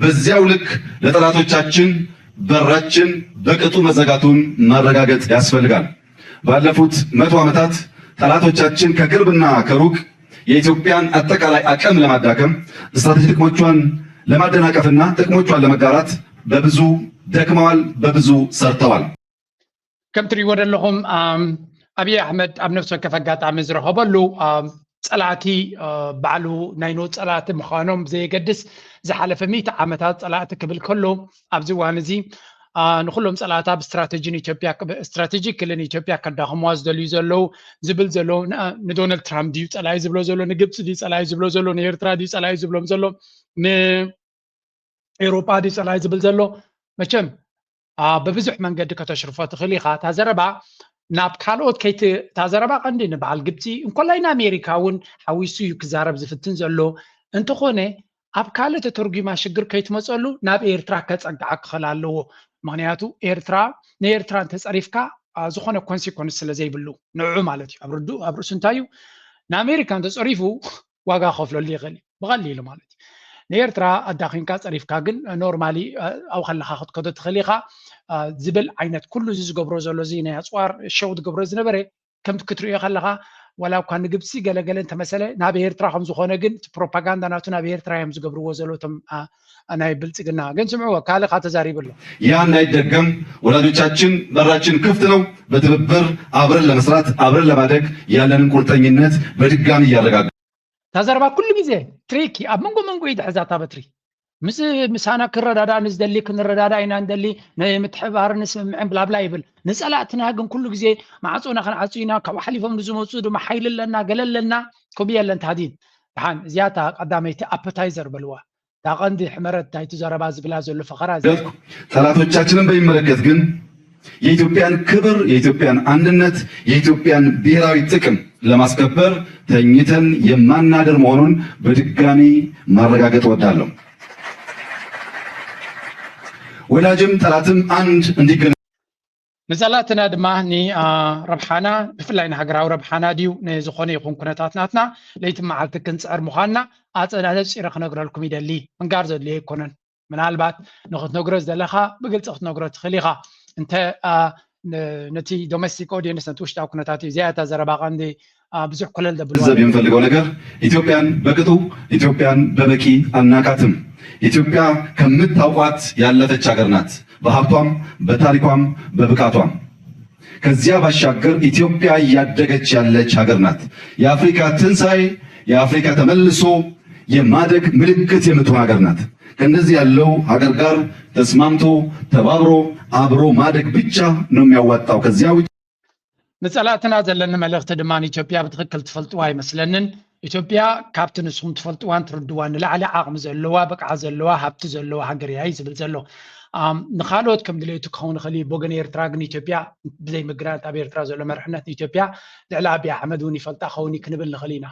በዚያው ልክ ለጠላቶቻችን በራችን በቅጡ መዘጋቱን ማረጋገጥ ያስፈልጋል። ባለፉት መቶ ዓመታት ጠላቶቻችን ከቅርብና ከሩቅ የኢትዮጵያን አጠቃላይ አቅም ለማዳከም፣ ስትራቴጂ ጥቅሞቿን ለማደናቀፍና ጥቅሞቿን ለመጋራት በብዙ ደክመዋል፣ በብዙ ሰርተዋል። ከም ትሪእዎ ዘለኹም፣ ኣም፣ ኣብይ ኣሕመድ ኣብ ነፍሲ ወከፍ ኣጋጣሚ ዝረኸበሉ፣ ኣም፣ ጸላእቲ፣ እ፣ ባዕሉ ናይ ኖ ጸላእቲ ምዃኖም ብዘየገድስ፣ ዝሓለፈ ሚእቲ ዓመታት ጸላእቲ ክብል ከሎ፣ ኣብዚ እዋን እዚ፣ ኣ፣ ንኹሎም ጸላእታ ብስትራቴጂ ንኢትዮጵያ፣ ስትራቴጂክሊ ንኢትዮጵያ ከዳኽሙዋ ዝደልዩ ዘለዉ ዝብል ዘሎ፣ ን-፣ ንዶናልድ ትራምፕ ድዩ ጸላኢ ዝብሎ ዘሎ፣ ንግብጺ ድዩ ጸላኢ ዝብሎ ዘሎ፣ ንኤርትራ ድዩ ጸላኢ ዝብሎም ዘሎ፣ ንኤውሮጳ ድዩ ጸላኢ ዝብል ዘሎ? መቸም፣ ኣ፣ ብብዙሕ መንገዲ ከተሽርፎ ትኽእል ኢኻ። እታ ዘረባ ናብ ካልኦት ከይት-፣ እታ ዘረባ ቀንዲ ንበዓል ግብጺ፣ እንኮላይ ንኣሜሪካ እውን ሓዊሱ እዩ ክዛረብ ዝፍትን ዘሎ። እንተኾነ፣ ኣብ ካልእ ተተርጒማ ሽግር ከይትመጸሉ ናብ ኤርትራ ከጸግዓ ክኽእል ኣለዎ። ምኽንያቱ ኤርትራ፣ ንኤርትራ እንተጸሪፍካ፣ ኣ፣ ዝኾነ ኮንሲኮንስ ስለ ዘይብሉ፣ ንዕኡ ማለት እዩ። ኣብ ርዱ-፣ ኣብ ርእሱ እንታይ እዩ? ንኣሜሪካ እንተጸሪፉ ዋጋ ክኸፍለሉ ይኽእል እዩ። ብቐሊሉ ማለት እዩ። ንኤርትራ ኣዳኺምካ ጸሪፍካ ግን ኖርማሊ፣ ኣ፣ ኣብኡ ከለኻ ክትከዶ ትኽእል ኢኻ፣ ኣ፣ ዝብል ዓይነት ኩሉ እዚ ዝገብሮ ዘሎ እዚ ናይ ኣጽዋር ሸው ዝገብሮ ዝነበረ ከምቲ ክትርእዮ ከለኻ ዋላ እኳ ንግብጺ ገለገለ እንተመሰለ ናብ ኤርትራ ከም ዝኾነ ግን እቲ ፕሮፓጋንዳ ናቱ ናብ ኤርትራ እዮም ዝገብርዎ ዘለዉ እቶም፣ ኣ፣ ናይ ብልጽግና። ግን ስምዕዎ ካልእ ካ ተዛሪቡ ኣሎ። ያ እንዳይደገም ወዳጆቻችን በራችን ክፍት ነው። በትብብር አብረን ለመስራት አብረን ለማደግ ያለንን ቁርጠኝነት በድጋሚ እያረጋገጥን። እታ ዘረባ ኩሉ ግዜ ትሪክ ኣብ መንጎ መንጎ እዩ ዝሕዛ እታ በትሪ። ምስ ምሳና ክረዳዳእ ንዝደሊ ክንረዳዳእ ኢና ንደሊ፣ ንምትሕብባርን ንስምምዕን ብላብላ ይብል። ንጸላእትና ግን ኩሉ ግዜ ማዕጾና ክንዓጹ ኢና፣ ካብኡ ሓሊፎም ንዝመጹ ድማ ሓይሊ ኣለና፣ ገለ ኣለና፣ ከምኡ የለን ታዲን። ደሓን እዚኣ እታ ቀዳመይቲ ኣፐታይዘር በልዋ። እታ ቀንዲ ሕመረት ናይቲ ዘረባ ዝብላ ዘሎ ፈኸራ እዚኣ። ጠላቶቻችንን በሚመለከት ግን የኢትዮጵያን ክብር፣ የኢትዮጵያን አንድነት፣ የኢትዮጵያን ብሔራዊ ጥቅም ለማስከበር ተኝተን የማናድር መሆኑን በድጋሚ ማረጋገጥ እወዳለሁ። ወዳጅም ጠላትም አንድ እንዲገነ ንጸላእትና ድማ ን፣ ኣ፣ ረብሓና፣ ብፍላይ ንሃገራዊ ረብሓና ድዩ ንዝኾነ ይኹን ኩነታት ናትና ለይቲ መዓልቲ ክንጽዕር ምዃንና ኣጸ-፣ ኣነጺረ ክነግረልኩም ይደሊ። ምንጋር ዘድልዮ ኣይኮነን። ምናልባት ንኽትነግሮ ዝደለኻ ብግልጺ ክትነግሮ ትኽእል ኢኻ። እንተ፣ ኣ፣ ን-፣ ነቲ ዶሜስቲክ ኦዲየንስ፣ ነቲ ውሽጣዊ ኩነታት እዩ። እዚኣ እታ ዘረባ ቀንዲ፣ ኣ፣ ብዙሕ ኮለል ዘብልዋ ክዕዘብ ነገር። የምፈልገው ነገር ኢትዮጵያን በቅጡ ኢትዮጵያን በበቂ አናቃትም። ኢትዮጵያ ከምታውቋት ያለፈች ሀገር ናት፣ በሀብቷም በታሪኳም በብቃቷም። ከዚያ ባሻገር ኢትዮጵያ እያደገች ያለች ሀገር ናት። የአፍሪካ ትንሣኤ፣ የአፍሪካ ተመልሶ የማደግ ምልክት የምትሆን ሀገር ናት። ከእንደዚህ ያለው ሀገር ጋር ተስማምቶ ተባብሮ አብሮ ማደግ ብቻ ነው የሚያዋጣው። ከዚያ ውጭ ንጸላእትና ዘለኒ መልእኽቲ ድማ ንኢትዮጵያ ብትኽክል ትፈልጥዋ ኣይመስለንን። ኢትዮጵያ ካብቲ ንስኹም ትፈልጥዋን ትርድዋን ንላዕሊ ዓቕሚ ዘለዋ፣ ብቕዓት ዘለዋ፣ ሃብቲ ዘለዋ ሃገር እያ እዩ ዝብል ዘሎ። ኣም፣ ንኻልኦት ከም ድሌቱ ክኸውን ይኽእል እዩ። ብወገን ኤርትራ ግን ኢትዮጵያ ብዘይ ምግናት ኣብ ኤርትራ ዘሎ መርሕነት ንኢትዮጵያ ልዕሊ ኣብይ ኣሕመድ እውን ይፈልጣ ክኸውን እዩ ክንብል ንኽእል ኢና።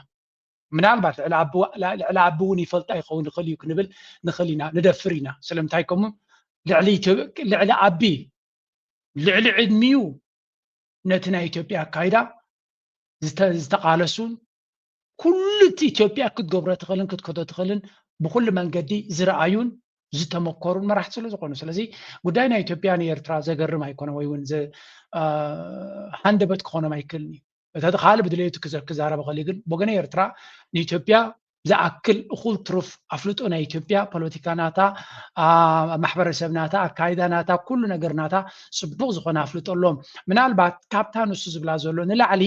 ምናልባት ልዕሊ ኣቢ፣ ልዕሊ ኣቢ እውን ይፈልጣ ይኸውን ይኽእል እዩ ክንብል ንኽእል ኢና፣ ንደፍር ኢና። ስለምንታይ ከምኡ? ልዕሊ ኢትዮ-፣ ልዕሊ ኣቢ፣ ልዕሊ ዕድሚኡ ነቲ ናይ ኢትዮጵያ ኣካይዳ ዝተ-፣ ዝተቓለሱን ኩሉ እቲ ኢትዮጵያ ክትገብሮ ትኽእልን ክትከዶ ትኽእልን ብኩሉ መንገዲ ዝረኣዩን ዝተመከሩን መራሕቲ ስለ ዝኾኑ። ስለዚ ጉዳይ ናይ ኢትዮጵያ ንኤርትራ ዘገርም ኣይኮነ ወይ እውን ዘ-፣ ኣ፣ ሃንደበት ክኾኖም ኣይክእልን እዩ። እቲ ካልእ ብድሌቱ ክዘ-፣ ክዛረብ ይኽእል እዩ። ግን ብወገነ ኤርትራ ንኢትዮጵያ ዝኣክል እኹል ትሩፍ ኣፍልጦ ናይ ኢትዮጵያ ፖለቲካ ናታ፣ ኣ፣ ማሕበረሰብ ናታ፣ ኣካይዳ ናታ፣ ኩሉ ነገር ናታ ጽቡቕ ዝኾነ ኣፍልጦ ኣለዎም። ምናልባት ካብታ ንሱ ዝብላ ዘሎ ንላዕሊ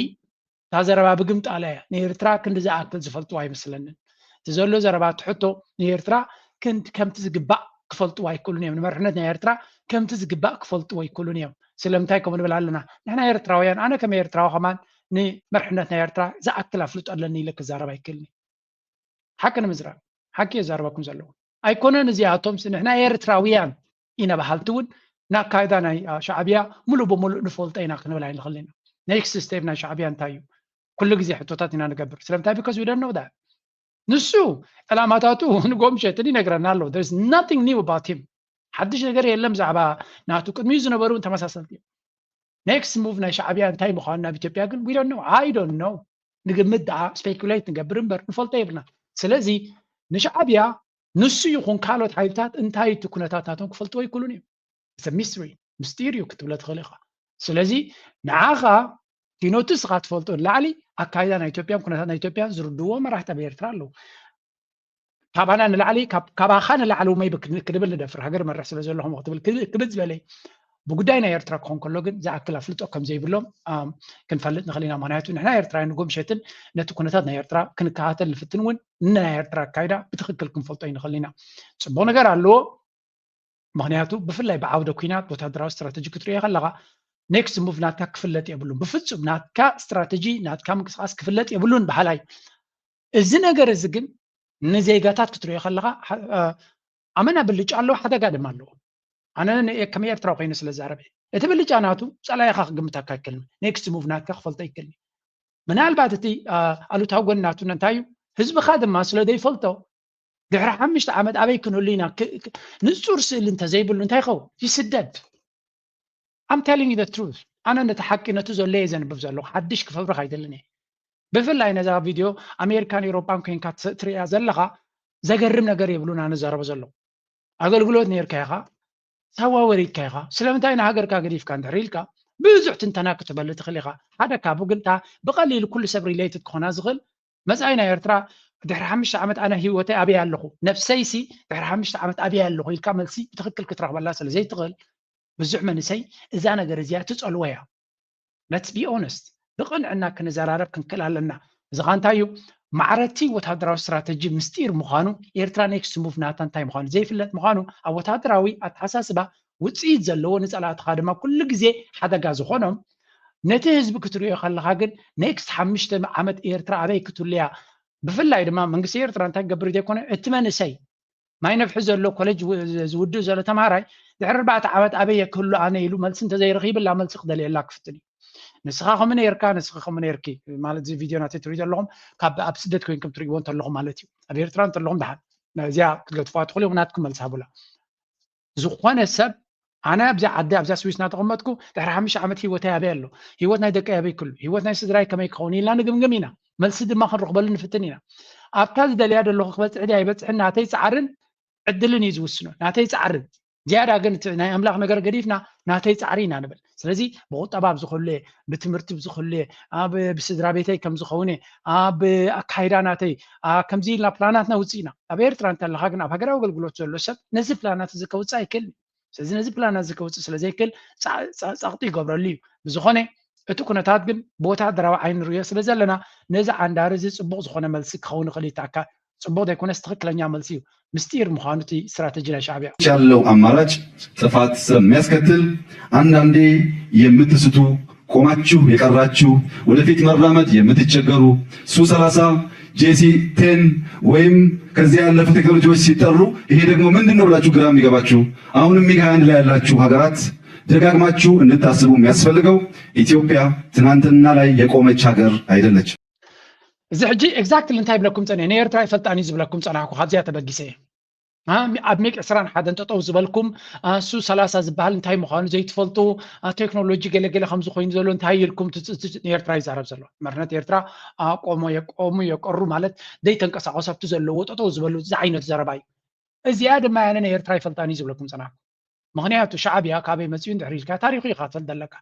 እታ ዘረባ ብግምጣላ እያ። ንኤርትራ ክንዲ ዝኣክል ዝፈልጥዋ ኣይመስለንን። እቲ ዘሎ ዘረባ እቲ ሕቶ ንኤርትራ ክንድ-፣ ከምቲ ዝግባእ ክፈልጥዋ ኣይክእሉን እዮም። ንመርሕነት ናይ ኤርትራ ከምቲ ዝግባእ ክፈልጥዎ ኣይክእሉን እዮም። ስለምንታይ ከምኡ ንብል ኣለና? ንሕና ኤርትራውያን፣ ኣነ ከም ኤርትራዊ ከማን ንመርሕነት ናይ ኤርትራ ዝኣክል ኣፍልጦ ኣለኒ ኢለ ክዛረብ ኣይክእልን። ሓቂ ንምዝራብ፣ ሓቂ እየ ዝዛረበኩም ዘለኹ። ኣይኮነን እዚኣቶም ስ-፣ ንሕና ኤርትራውያን ኢና በሃልቲ እውን ንኣካይዳ ናይ፣ ኣ፣ ሻዕብያ ሙሉእ ብሙሉእ ንፈልጦ ኢና ክንብል ኣይንኽእልን ኢና። ኔክስት ስቴፕ ናይ ሻዕብያ እንታይ እዩ? ኩሉ ግዜ ሕቶታት ኢና ንገብር። ስለምንታይ? Because we don't know that። ንሱ ዕላማታቱ ንጎምሸትን ይነግረና ኣሎ። There's nothing new about him። ሓድሽ ነገር የለን ብዛዕባ ናቱ። ቅድሚኡ ዝነበሩ እውን ተመሳሰልቲ እዮም። ኔክስት ሙቭ ናይ ሻዕብያ እንታይ ምዃኑ ናብ ኢትዮጵያ ግን we don't know። I don't know። ንግምት ደኣ ስፔኩሌት ንገብር እምበር ንፈልጦ የብልና። ስለዚ ንሻዕብያ ንሱ ይኹን ካልኦት ሓይልታት እንታይ እቲ ኩነታት ናቶም ክፈልጥዎ ኣይክእሉን እዮም። ሚስትሪ ምስጢር እዩ ክትብሎ ትኽእል ኢኻ። ስለዚ ንዓኻ ኪኖቲ ስኻ ትፈልጦ ንላዕሊ ኣካይዳ ናይ ኢትዮጵያን ኩነታት ናይ ኢትዮጵያን ዝርድዎ መራሕቲ ኣብ ኤርትራ ኣለዉ። ካባና ንላዕሊ ካባኻ ንላዕሊ መይ ክንብል ንደፍር ሃገር መርሕ ስለ ዘለኹም ክትብል ክብድ ዝበለ ብጉዳይ ናይ ኤርትራ ክኾን ከሎ ግን ዝኣክል ኣፍልጦ ከም ዘይብሎም ክንፈልጥ ንኽእል ኢና። ምክንያቱ ንሕና ኤርትራውያን ንጎምሸትን ነቲ ኩነታት ናይ ኤርትራ ክንከታተል ንፍትን እውን ንናይ ኤርትራ ኣካይዳ ብትኽክል ክንፈልጦ ኣይንኽእል ኢና። ፅቡቕ ነገር ኣለዎ። ምክንያቱ ብፍላይ ብዓውደ ኩናት ወታደራዊ ስትራተጂ ክትሪኦ ከለካ ኔክስት ሙቭ ናትካ ክፍለጥ የብሉን። ብፍፁም ናትካ ስትራተጂ ናትካ ምንቅስቃስ ክፍለጥ የብሉን በሃላይ። እዚ ነገር እዚ ግን ንዜጋታት ክትሪኦ ከለካ ኣመና ብልጫ ኣለዎ፣ ሓደጋ ድማ ኣለዎ። ኣነ ከም ኤርትራዊ ኮይኑ ስለ ዛረበ እቲ ብልጫ ናቱ ፀላኢኻ ክግምተካ ኣይክእልን። ኔክስት ሙቭ ናትካ ክፈልጦ ኣይክእልን። ምናልባት እቲ ኣሉታዊ ጎኒ ናቱ እንታይ እዩ? ህዝብኻ ድማ ስለ ዘይፈልጦ ድሕሪ ሓሙሽተ ዓመት ኣበይ ክንህሉ ኢና ንፁር ስእሊ እንተዘይብሉ እንታይ ይኸውን? ይስደድ። I'm telling you the truth። ኣነ ነቲ ሓቂ ነቲ ዘሎ እየ ዘንብብ ዘለኹ። ሓድሽ ክፈብርኽ ኣይደልን እየ። ብፍላይ ነዛ ቪድዮ ኣሜሪካን ኤውሮጳን ኮይንካ ትርእያ ዘለኻ ዘገርም ነገር የብሉን ኣነ ዘረበ ዘለኹ። ኣገልግሎት ነርካ ኢኻ፣ ሳዋ ወሪድካ ኢኻ። ስለምንታይ ንሃገርካ ገዲፍካ እንድሕር ኢልካ ብዙሕ ትንተና ክትበል ትኽእል ኢኻ። ሓደ ካብኡ ግን እታ ብቐሊሉ ኩሉ ሰብ ሪሌትድ ክኾና ዝኽእል መጻኢ ናይ ኤርትራ ድሕሪ ሓሙሽተ ዓመት ኣነ ህይወተይ ኣበይ ኣለኹ? ነብሰይሲ ድሕሪ ሓሙሽተ ዓመት ኣበይ ኣለኹ ኢልካ መልሲ ብትኽክል ክትረኽበላ ስለ ዘይትኽእል ብዙሕ መንእሰይ እዛ ነገር እዚኣ ትጸልዎ እያ። Let's be honest፣ ብቕንዕና ክንዘራረብ ክንክእል ኣለና። እዚ ኸ እንታይ እዩ? ማዕረቲ ወታደራዊ ስትራተጂ ምስጢር ምዃኑ፣ ኤርትራ ኔክስት ሙቭ ናታ እንታይ ምዃኑ ዘይፍለጥ ምዃኑ፣ ኣብ ወታደራዊ ኣተሓሳስባ ውፅኢት ዘለዎ ንፀላእትኻ ድማ ኩሉ ግዜ ሓደጋ ዝኾኖም ነቲ ህዝቢ ክትሪኦ ከለኻ ግን ኔክስት ሓሙሽተ ዓመት ኤርትራ ኣበይ ክትህሉ እያ? ብፍላይ ድማ መንግስቲ ኤርትራ እንታይ ክገብር ዘይኮነ እቲ መንእሰይ ማይ ነፍሒ ዘሎ ኮሌጅ ዝውድእ ዘሎ ተምሃራይ ድሕሪ ኣርባዕተ ዓመት ኣበይ ክህሉ ኣነ ኢሉ መልሲ እንተዘይረኺብላ መልሲ ክደልየላ ክፍትን እዩ። ንስኻ ከምኡ ነይርካ፣ ንስኺ ከምኡ ነይርኪ ማለት እዚ ቪድዮ ናተይ ትሪኡ ዘለኹም ካብ ኣብ ስደት ኮይንኩም ትሪእዎ እንተለኹም ማለት እዩ። ኣብ ኤርትራ እንተለኹም ደሓን እዚኣ ክትገድፍዋ ትኽእሉ ኢኹም፣ ናትኩም መልሲ ሃቡላ። ዝኾነ ሰብ ኣነ ኣብዚኣ ዓዲ ኣብዚኣ ስዊስ እናተቐመጥኩ ድሕሪ ሓሙሽተ ዓመት ህይወተይ ኣበይ ኣሎ፣ ህይወት ናይ ደቀይ ኣበይ ክህሉ፣ ህይወት ናይ ስድራይ ከመይ ክኸውን ኢልና ንግምግም ኢና። መልሲ ድማ ክንረኽበሉ ንፍትን ኢና። ኣብታ ዝደልያ ዘለኹ ክበፅሕ ድያ ኣይበፅሕን ናተይ ፃዕርን ዕድልን እዩ ዝውስኖ፣ ናተይ ፃዕርን። ዝያዳ ግን እቲ ናይ ኣምላኽ ነገር ገዲፍና ናተይ ፃዕሪ ኢና ንብል። ስለዚ ብቁጠባ ኣብዚ ክህሉ እየ፣ ብትምህርቲ ኣብዚ ክህሉ እየ፣ ኣብ ብስድራ ቤተይ ከም ዝኸውን እየ፣ ኣብ ኣካይዳ ናተይ ከምዚ ኢልና ፕላናትና ውፅእ ኢና። ኣብ ኤርትራ እንተለካ ግን ኣብ ሃገራዊ ኣገልግሎት ዘሎ ሰብ ነዚ ፕላናት እዚ ከውፅእ ኣይክእልን። ስለዚ ነዚ ፕላናት እዚ ከውፅእ ስለ ዘይክእል ፃቕጢ ይገብረሉ እዩ። ብዝኾነ እቲ ኩነታት ግን ብወታደራዊ ዓይኒ ንሪኦ ስለ ዘለና ነዚ ዓንዳሪ እዚ ፅቡቕ ዝኾነ መልሲ ክኸውን ይኽእል ይተኣካ። ፅቡቕ ዘይኮነስ ትኽክለኛ መልሲ እዩ። ምስጢር ምዃኑ እቲ ስትራተጂ ናይ ሻዕብያ ያለው አማራጭ ጥፋት ስለሚያስከትል አንዳንዴ የምትስቱ ቆማችሁ የቀራችሁ ወደፊት መራመድ የምትቸገሩ ሱ ሰላሳ ጄሲ ቴን ወይም ከዚያ ያለፉ ቴክኖሎጂዎች ሲጠሩ ይሄ ደግሞ ምንድን ነው ብላችሁ ግራ የሚገባችሁ አሁንም ሚግ ሃያ አንድ ላይ ያላችሁ ሀገራት ደጋግማችሁ እንድታስቡ የሚያስፈልገው ኢትዮጵያ ትናንትና ላይ የቆመች ሀገር አይደለችም። እዚ ሕጂ ኤግዛክትሊ እንታይ ይብለኩም ፀኒሐ ንኤርትራ ይፈልጣን እዩ ዝብለኩም ፀናሕኩ ካብዚኣ ተበጊሰ እየ ኣብ ሚቅ ዕስራን ሓደን ጠጠው ዝበልኩም እሱ ሰላሳ ዝበሃል እንታይ ምዃኑ ዘይትፈልጡ ቴክኖሎጂ ገለገለ ከምዚ ኮይኑ ዘሎ እንታይ ኢልኩም ንኤርትራ ይዛረብ ዘሎ መርነት ኤርትራ ኣቆሞ የቆሙ የቀሩ ማለት ዘይተንቀሳቀሱ ኣብቲ ዘለዎ ጠጠው ዝበሉ ዝዓይነቱ ዘረባ እዩ እዚኣ ድማ ያነ ንኤርትራ ይፈልጣን እዩ ዝብለኩም ፀናሕኩ ምክንያቱ ሻዕብያ ካበይ መፅኡ እንድሕር ኢልካ ታሪኹ ኢኻ ትፈልጥ ዘለካ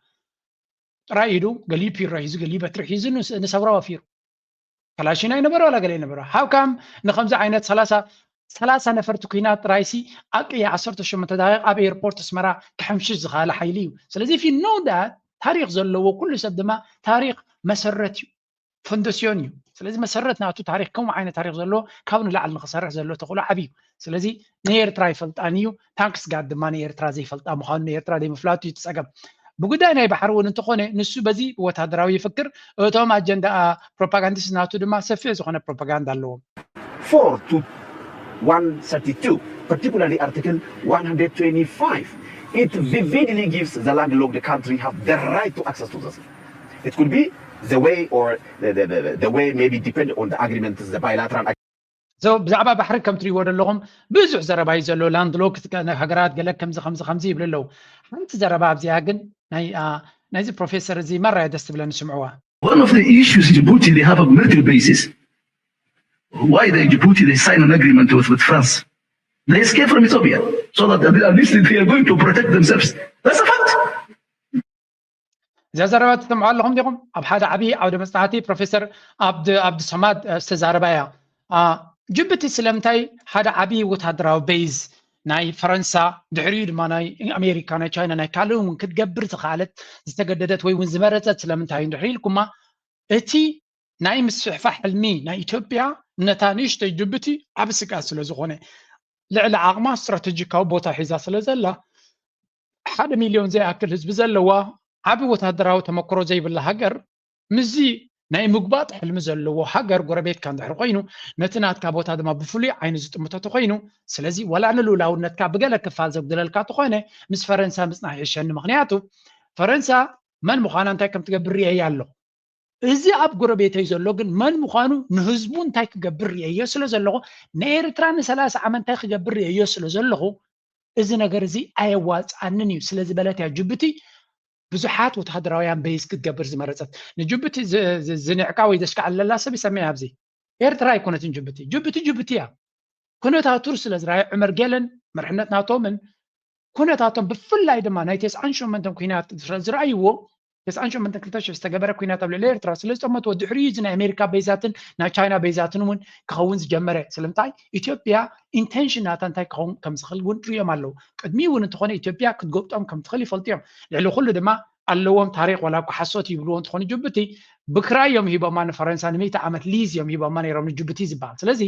ጥራይ ኢዱ ገሊኡ ፒሮ ሒዙ ገሊኡ በትሪ ሒዙ ንሰብራ ወፊሩ ከላሽን ኣይነበረ ዋላ ገለ ይነበረ how come ንከምዚ ዓይነት ሰላሳ ነፈርቲ ኩናት ጥራይሲ ኣቅያ ዓሰርተ ሸሞንተ ደቂቅ ኣብ ኤርፖርት ኣስመራ ክሕምሽሽ ዝኸኣለ ሓይሊ እዩ ስለዚ if you know that ታሪክ ዘለዎ ኩሉ ሰብ ድማ ታሪክ መሰረት እዩ ፈንደስዮን እዩ ስለዚ መሰረት ናቱ ታሪክ ከምኡ ዓይነት ታሪክ ዘለዎ ካብ ንላዕሊ ንክሰርሕ ዘሎ ተኽእሎ ዓብዩ ስለዚ ንኤርትራ ይፈልጣን እዩ ታንክስ ጋድ ድማ ንኤርትራ ዘይፈልጣ ምዃኑ ንኤርትራ ዘይምፍላጡ እዩ ፀገም ብጉዳይ ናይ ባሕሪ እውን እንተኾነ ንሱ በዚ ወታደራዊ ይፍክር እቶም ኣጀንዳ ፕሮፓጋንዲስት ናቱ ድማ ሰፊሕ ዝኾነ ፕሮፓጋንዳ ኣለዎም four to one thirty-two, particularly Article one hundred twenty-five. It vividly gives the landlocked country have the right to access to the sea. It could be the way or the, the, the, the way maybe depend on the agreement, the bilateral so ብዛዕባ ባሕሪ ከም ትሪእዎ ዘለኹም ብዙሕ ዘረባ እዩ ዘሎ ላንድሎክ ሃገራት ገለ ከምዚ ከምዚ ከምዚ ይብሉ ኣለዉ ሓንቲ ዘረባ ኣብዚኣ ግን ናይዚ ፕሮፌሰር እዚ መራያ ደስ ትብለኒ ስምዕዋ One of the issues Djibouti, they have a military bases. Why the Djibouti, they sign an agreement with, with France? They escape from Ethiopia so that at least they are going to protect themselves. That's a fact. እዛ ዘረባ ትሰምዑ ኣለኹም ዲኹም? ኣብ ሓደ ዓብዪ ዓውደ መጽናዕቲ ፕሮፌሰር ኣብዲ ኣብዲ ሰማድ ዝተዛረባ እያ። ጅቡቲ ስለምንታይ ሓደ ዓብዪ ወታደራዊ ቤዝ ናይ ፈረንሳ፣ ድሕሪኡ ድማ ናይ ኣሜሪካ፣ ናይ ቻይና፣ ናይ ካልእ እውን ክትገብር ዝኸኣለት ዝተገደደት ወይ እውን ዝመረፀት ስለምንታይ እዩ እንድሕር ኢልኩማ፣ እቲ ናይ ምስፍሕፋሕ ሕልሚ ናይ ኢትዮጵያ ነታ ንእሽተይ ጅቡቲ ዓቢ ስግኣት ስለ ዝኾነ፣ ልዕሊ ዓቕማ ስትራተጂካዊ ቦታ ሒዛ ስለ ዘላ፣ ሓደ ሚልዮን ዘይኣክል ህዝቢ ዘለዋ ዓቢ ወታደራዊ ተመክሮ ዘይብላ ሃገር ምስዚ ናይ ምጉባጥ ሕልሚ ዘለዎ ሃገር ጎረቤትካ እንድሕር ኮይኑ፣ ነቲ ናትካ ቦታ ድማ ብፍሉይ ዓይኒ ዝጥምቶ ተኮይኑ፣ ስለዚ ዋላ ንልኡላውነትካ ብገለ ክፋል ዘጉድለልካ ተኾነ፣ ምስ ፈረንሳ ምጽናሕ ይሕሸኒ። ምኽንያቱ ፈረንሳ መን ምዃና እንታይ ከም ትገብር ርእየያ ኣለኹ። እዚ ኣብ ጎረቤተይ ዘሎ ግን መን ምዃኑ ንህዝቡ እንታይ ክገብር ርእየዮ ስለ ዘለኹ፣ ንኤርትራ ንሰላሳ ዓመት እንታይ ክገብር ርእየዮ ስለ ዘለኹ፣ እዚ ነገር እዚ ኣየዋጽኣንን እዩ ስለ ዝበለት እያ ጅቡቲ ብዙሓት ወተሃደራውያን ቤዝ ክትገብር ዝመረጸት። ንጅቡቲ ዝንዕቃ ወይ ዘሽካዕለላ ሰብ ይሰምዕ ኣብዚ። ኤርትራ ኣይኮነትን ጅቡቲ። ጅቡቲ ጅቡቲ እያ። ኩነታቱ ስለ ዝረኣየ ዑመር ጌለን መርሕነት ናቶምን ኩነታቶም ብፍላይ ድማ ናይ ተስዓን ሸሞንተን ኩናት ዝረኣይዎ ተስዓን ሸሞንተን ክልተ ሽሕ ዝተገበረ ኩናት ኣብ ልዕሊ ኤርትራ ስለ ዝጠመትዎ ድሕሪኡ እዚ ናይ ኣሜሪካ ቤዛትን ናይ ቻይና ቤዛትን እውን ክኸውን ዝጀመረ። ስለምንታይ ኢትዮጵያ ኢንቴንሽን ናታ እንታይ ክኸውን ከም ዝኽእል እውን ርእዮም ኣለዉ። ቅድሚ እውን እንተኾነ ኢትዮጵያ ክትጎብጦም ከም ትኽእል ይፈልጡ እዮም። ልዕሊ ኩሉ ድማ ኣለዎም ታሪክ ዋላ እኳ ሓሶት ይብልዎ እንተኾኑ ጅቡቲ ብክራይ እዮም ሂቦማ ንፈረንሳ ንምእቲ ዓመት ሊዝ እዮም ሂቦማ ነይሮም ንጅቡቲ ዝበሃል። ስለዚ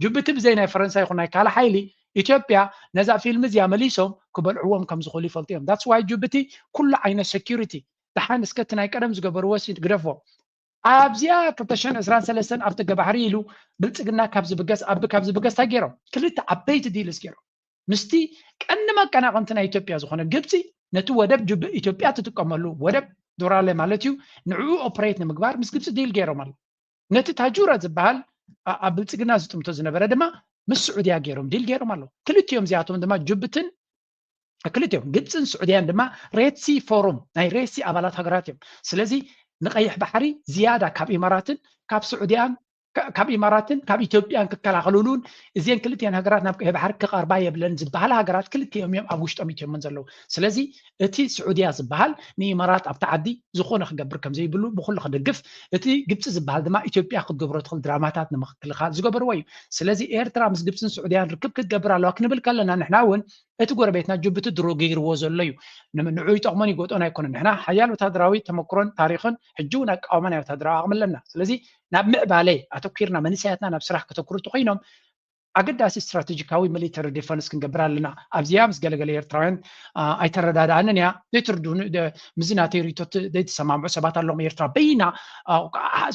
ጅቡቲ ብዘይ ናይ ፈረንሳ ይኹን ናይ ካልእ ሓይሊ ኢትዮጵያ ነዛ ፊልም እዚኣ መሊሶም ክበልዕዎም ከም ዝኽእሉ ይፈልጡ እዮም። ዳትስ ዋይ ጅቡቲ ኩሉ ዓይነት ሴኪሪቲ ደሓን እስከ እቲ ናይ ቀደም ዝገበርዎ ሲ ግደፎ ኣብዚኣ ክልተ ሽሕን ዕስራን ሰለስተን ኣብ ተገባሕሪ ኢሉ ብልፅግና ካብ ዝብገስ ኣቢ ካብ ዝብገስ እንታይ ገይሮም ክልተ ዓበይቲ ዲልስ ገይሮም ምስቲ ቀንዲ መቀናቐንቲ ናይ ኢትዮጵያ ዝኾነ ግብፂ ነቲ ወደብ ጅብ ኢትዮጵያ ትጥቀመሉ ወደብ ዶራለ ማለት እዩ ንዕኡ ኦፕሬት ንምግባር ምስ ግብፂ ዲል ገይሮም ኣሎ። ነቲ ታጁራ ዝበሃል ኣብ ብልፅግና ዝጥምቶ ዝነበረ ድማ ምስ ስዑድያ ገይሮም ዲል ገይሮም ኣለዉ። ክልቲኦም እዚኣቶም ድማ ጅብትን ክልቲኦም ግብፅን ስዑድያን ድማ ሬድሲ ፎሩም ናይ ሬድሲ ኣባላት ሃገራት እዮም። ስለዚ ንቀይሕ ባሕሪ ዝያዳ ካብ ኢማራትን ካብ ስዑድያን ካብ ኢማራትን ካብ ኢትዮጵያን ክከላኸልሉን እዚን ክልቲአን ሃገራት ናብ ቀይሕ ባሕሪ ክቐርባ የብለን ዝበሃላ ሃገራት ክልቲኦም እዮም ኣብ ውሽጦም ኢትዮምን ዘለዉ። ስለዚ እቲ ስዑድያ ዝበሃል ንኢማራት ኣብቲ ዓዲ ዝኾነ ክገብር ከም ዘይብሉ ብኩሉ ክድግፍ፣ እቲ ግብፂ ዝበሃል ድማ ኢትዮጵያ ክትገብሮ ትኽእል ድራማታት ንምክልኻል ዝገበርዎ እዩ። ስለዚ ኤርትራ ምስ ግብፅን ስዑድያን ርክብ ክትገብር ኣለዋ ክንብል ከለና ንሕና እውን እቲ ጎረቤትና ጅቡቲ ድሮ ገይርዎ ዘሎ እዩ። ንዑ ይጠቕሞን ይጎጦን ኣይኮነን። ንሕና ሓያል ወታደራዊ ተመክሮን ታሪኽን ሕጂ እውን ኣቃውማ ናይ ወታደራዊ ዓቕሚ ኣለና። ስለዚ ናብ ምዕባለ ኣተኲርና መንእሰያትና ናብ ስራሕ ከተኩሩ እንተኮይኖም ኣገዳሲ ስትራቴጂካዊ ሚሊተሪ ዲፈንስ ክንገብር ኣለና። ኣብዚኣ ምስ ገለገለ ኤርትራውያን ኣይተረዳድኣንን እያ ዘይትርድኡኒ ምስዚ ናተይ ርእቶ ዘይተሰማምዑ ሰባት ኣለዎም። ኤርትራ በይና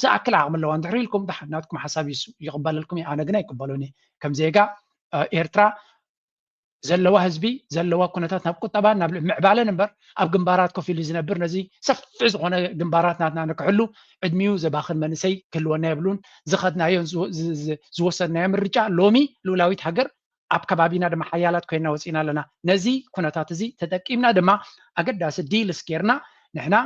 ዝኣክል ዓቕሚ ኣለዋ እንድሕር ኢልኩም ናትኩም ሓሳብ ይቕበለልኩም እየ። ኣነ ግን ኣይቅበሎን እየ ከም ዜጋ ኤርትራ ዘለዋ ህዝቢ ዘለዋ ኩነታት ናብ ቁጠባን ናብ ምዕባለን እምበር ኣብ ግንባራት ኮፍ ኢሉ ዝነብር ነዚ ሰፊሕ ዝኾነ ግንባራት ናትና ንክሕሉ ዕድሚኡ ዘባኽን መንእሰይ ክህልወና የብሉን። ዝኸድናዮን ዝወሰድናዮ ምርጫ ሎሚ ልኡላዊት ሃገር ኣብ ከባቢና ድማ ሓያላት ኮይና ወፂና ኣለና። ነዚ ኩነታት እዚ ተጠቂምና ድማ ኣገዳሲ ዲልስ ጌርና ንሕና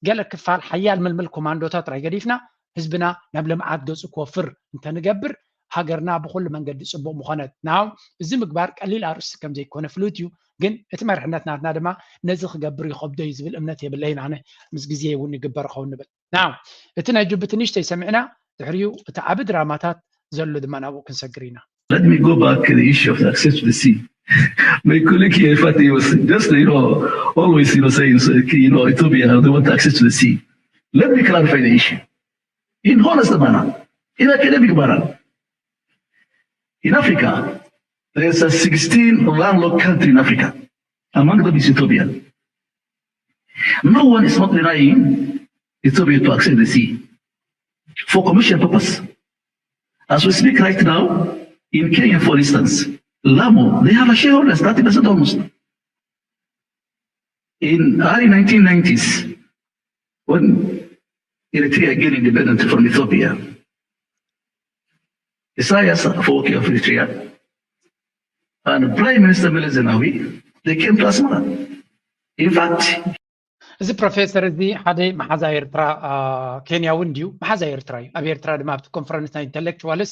ገለ ክፋል ሓያል ምልምል ኮማንዶታት ጥራይ ገዲፍና ህዝብና ናብ ልምዓት ገፁ ክወፍር እንተንገብር ሃገርና ብኩሉ መንገዲ ፅቡቅ ምኾነት። ናው እዚ ምግባር ቀሊል ኣርእስቲ ከም ዘይኮነ ፍሉጥ እዩ፣ ግን እቲ መርሕነት ናትና ድማ ነዚ ክገብር ይኸብዶ እዩ ዝብል እምነት የብለይን። ኣነ ምስ ግዜ እውን ይግበር ኸውን ንብል። ናው እቲ ናይ ጅቡቲ ንእሽተይ ሰሚዕና ድሕሪኡ እቲ ዓቢ ድራማታት ዘሎ ድማ ናብኡ ክንሰግር ኢና። Let me go back to the issue of the access to the sea. My colleague here, Fatih, was just, you know, always, you know, saying, you know, Ethiopia, they want access to the sea. Let me clarify the issue. In honest manner, in academic manner, in Africa, there's a sixteen landlocked country in Africa. Among them is Ethiopia. No one is not denying Ethiopia to access the sea for commercial purpose. As we speak right now, in Kenya, for instance, Lamu, they have a shareholders, thirty percent almost. In early nineteen nineties, when Eritrea gained independence from Ethiopia, Isaias Afwerki of Eritrea and Prime Minister Meles Zenawi, they came to Asmara. In fact, እዚ ፕሮፌሰር እዚ ሓደ መሓዛ ኤርትራ፣ ኬንያዊ እውን ድዩ? መሓዛ ኤርትራ እዩ። ኣብ ኤርትራ ድማ ኣብቲ ኮንፈረንስ ናይ ኢንተሌክቹዋልስ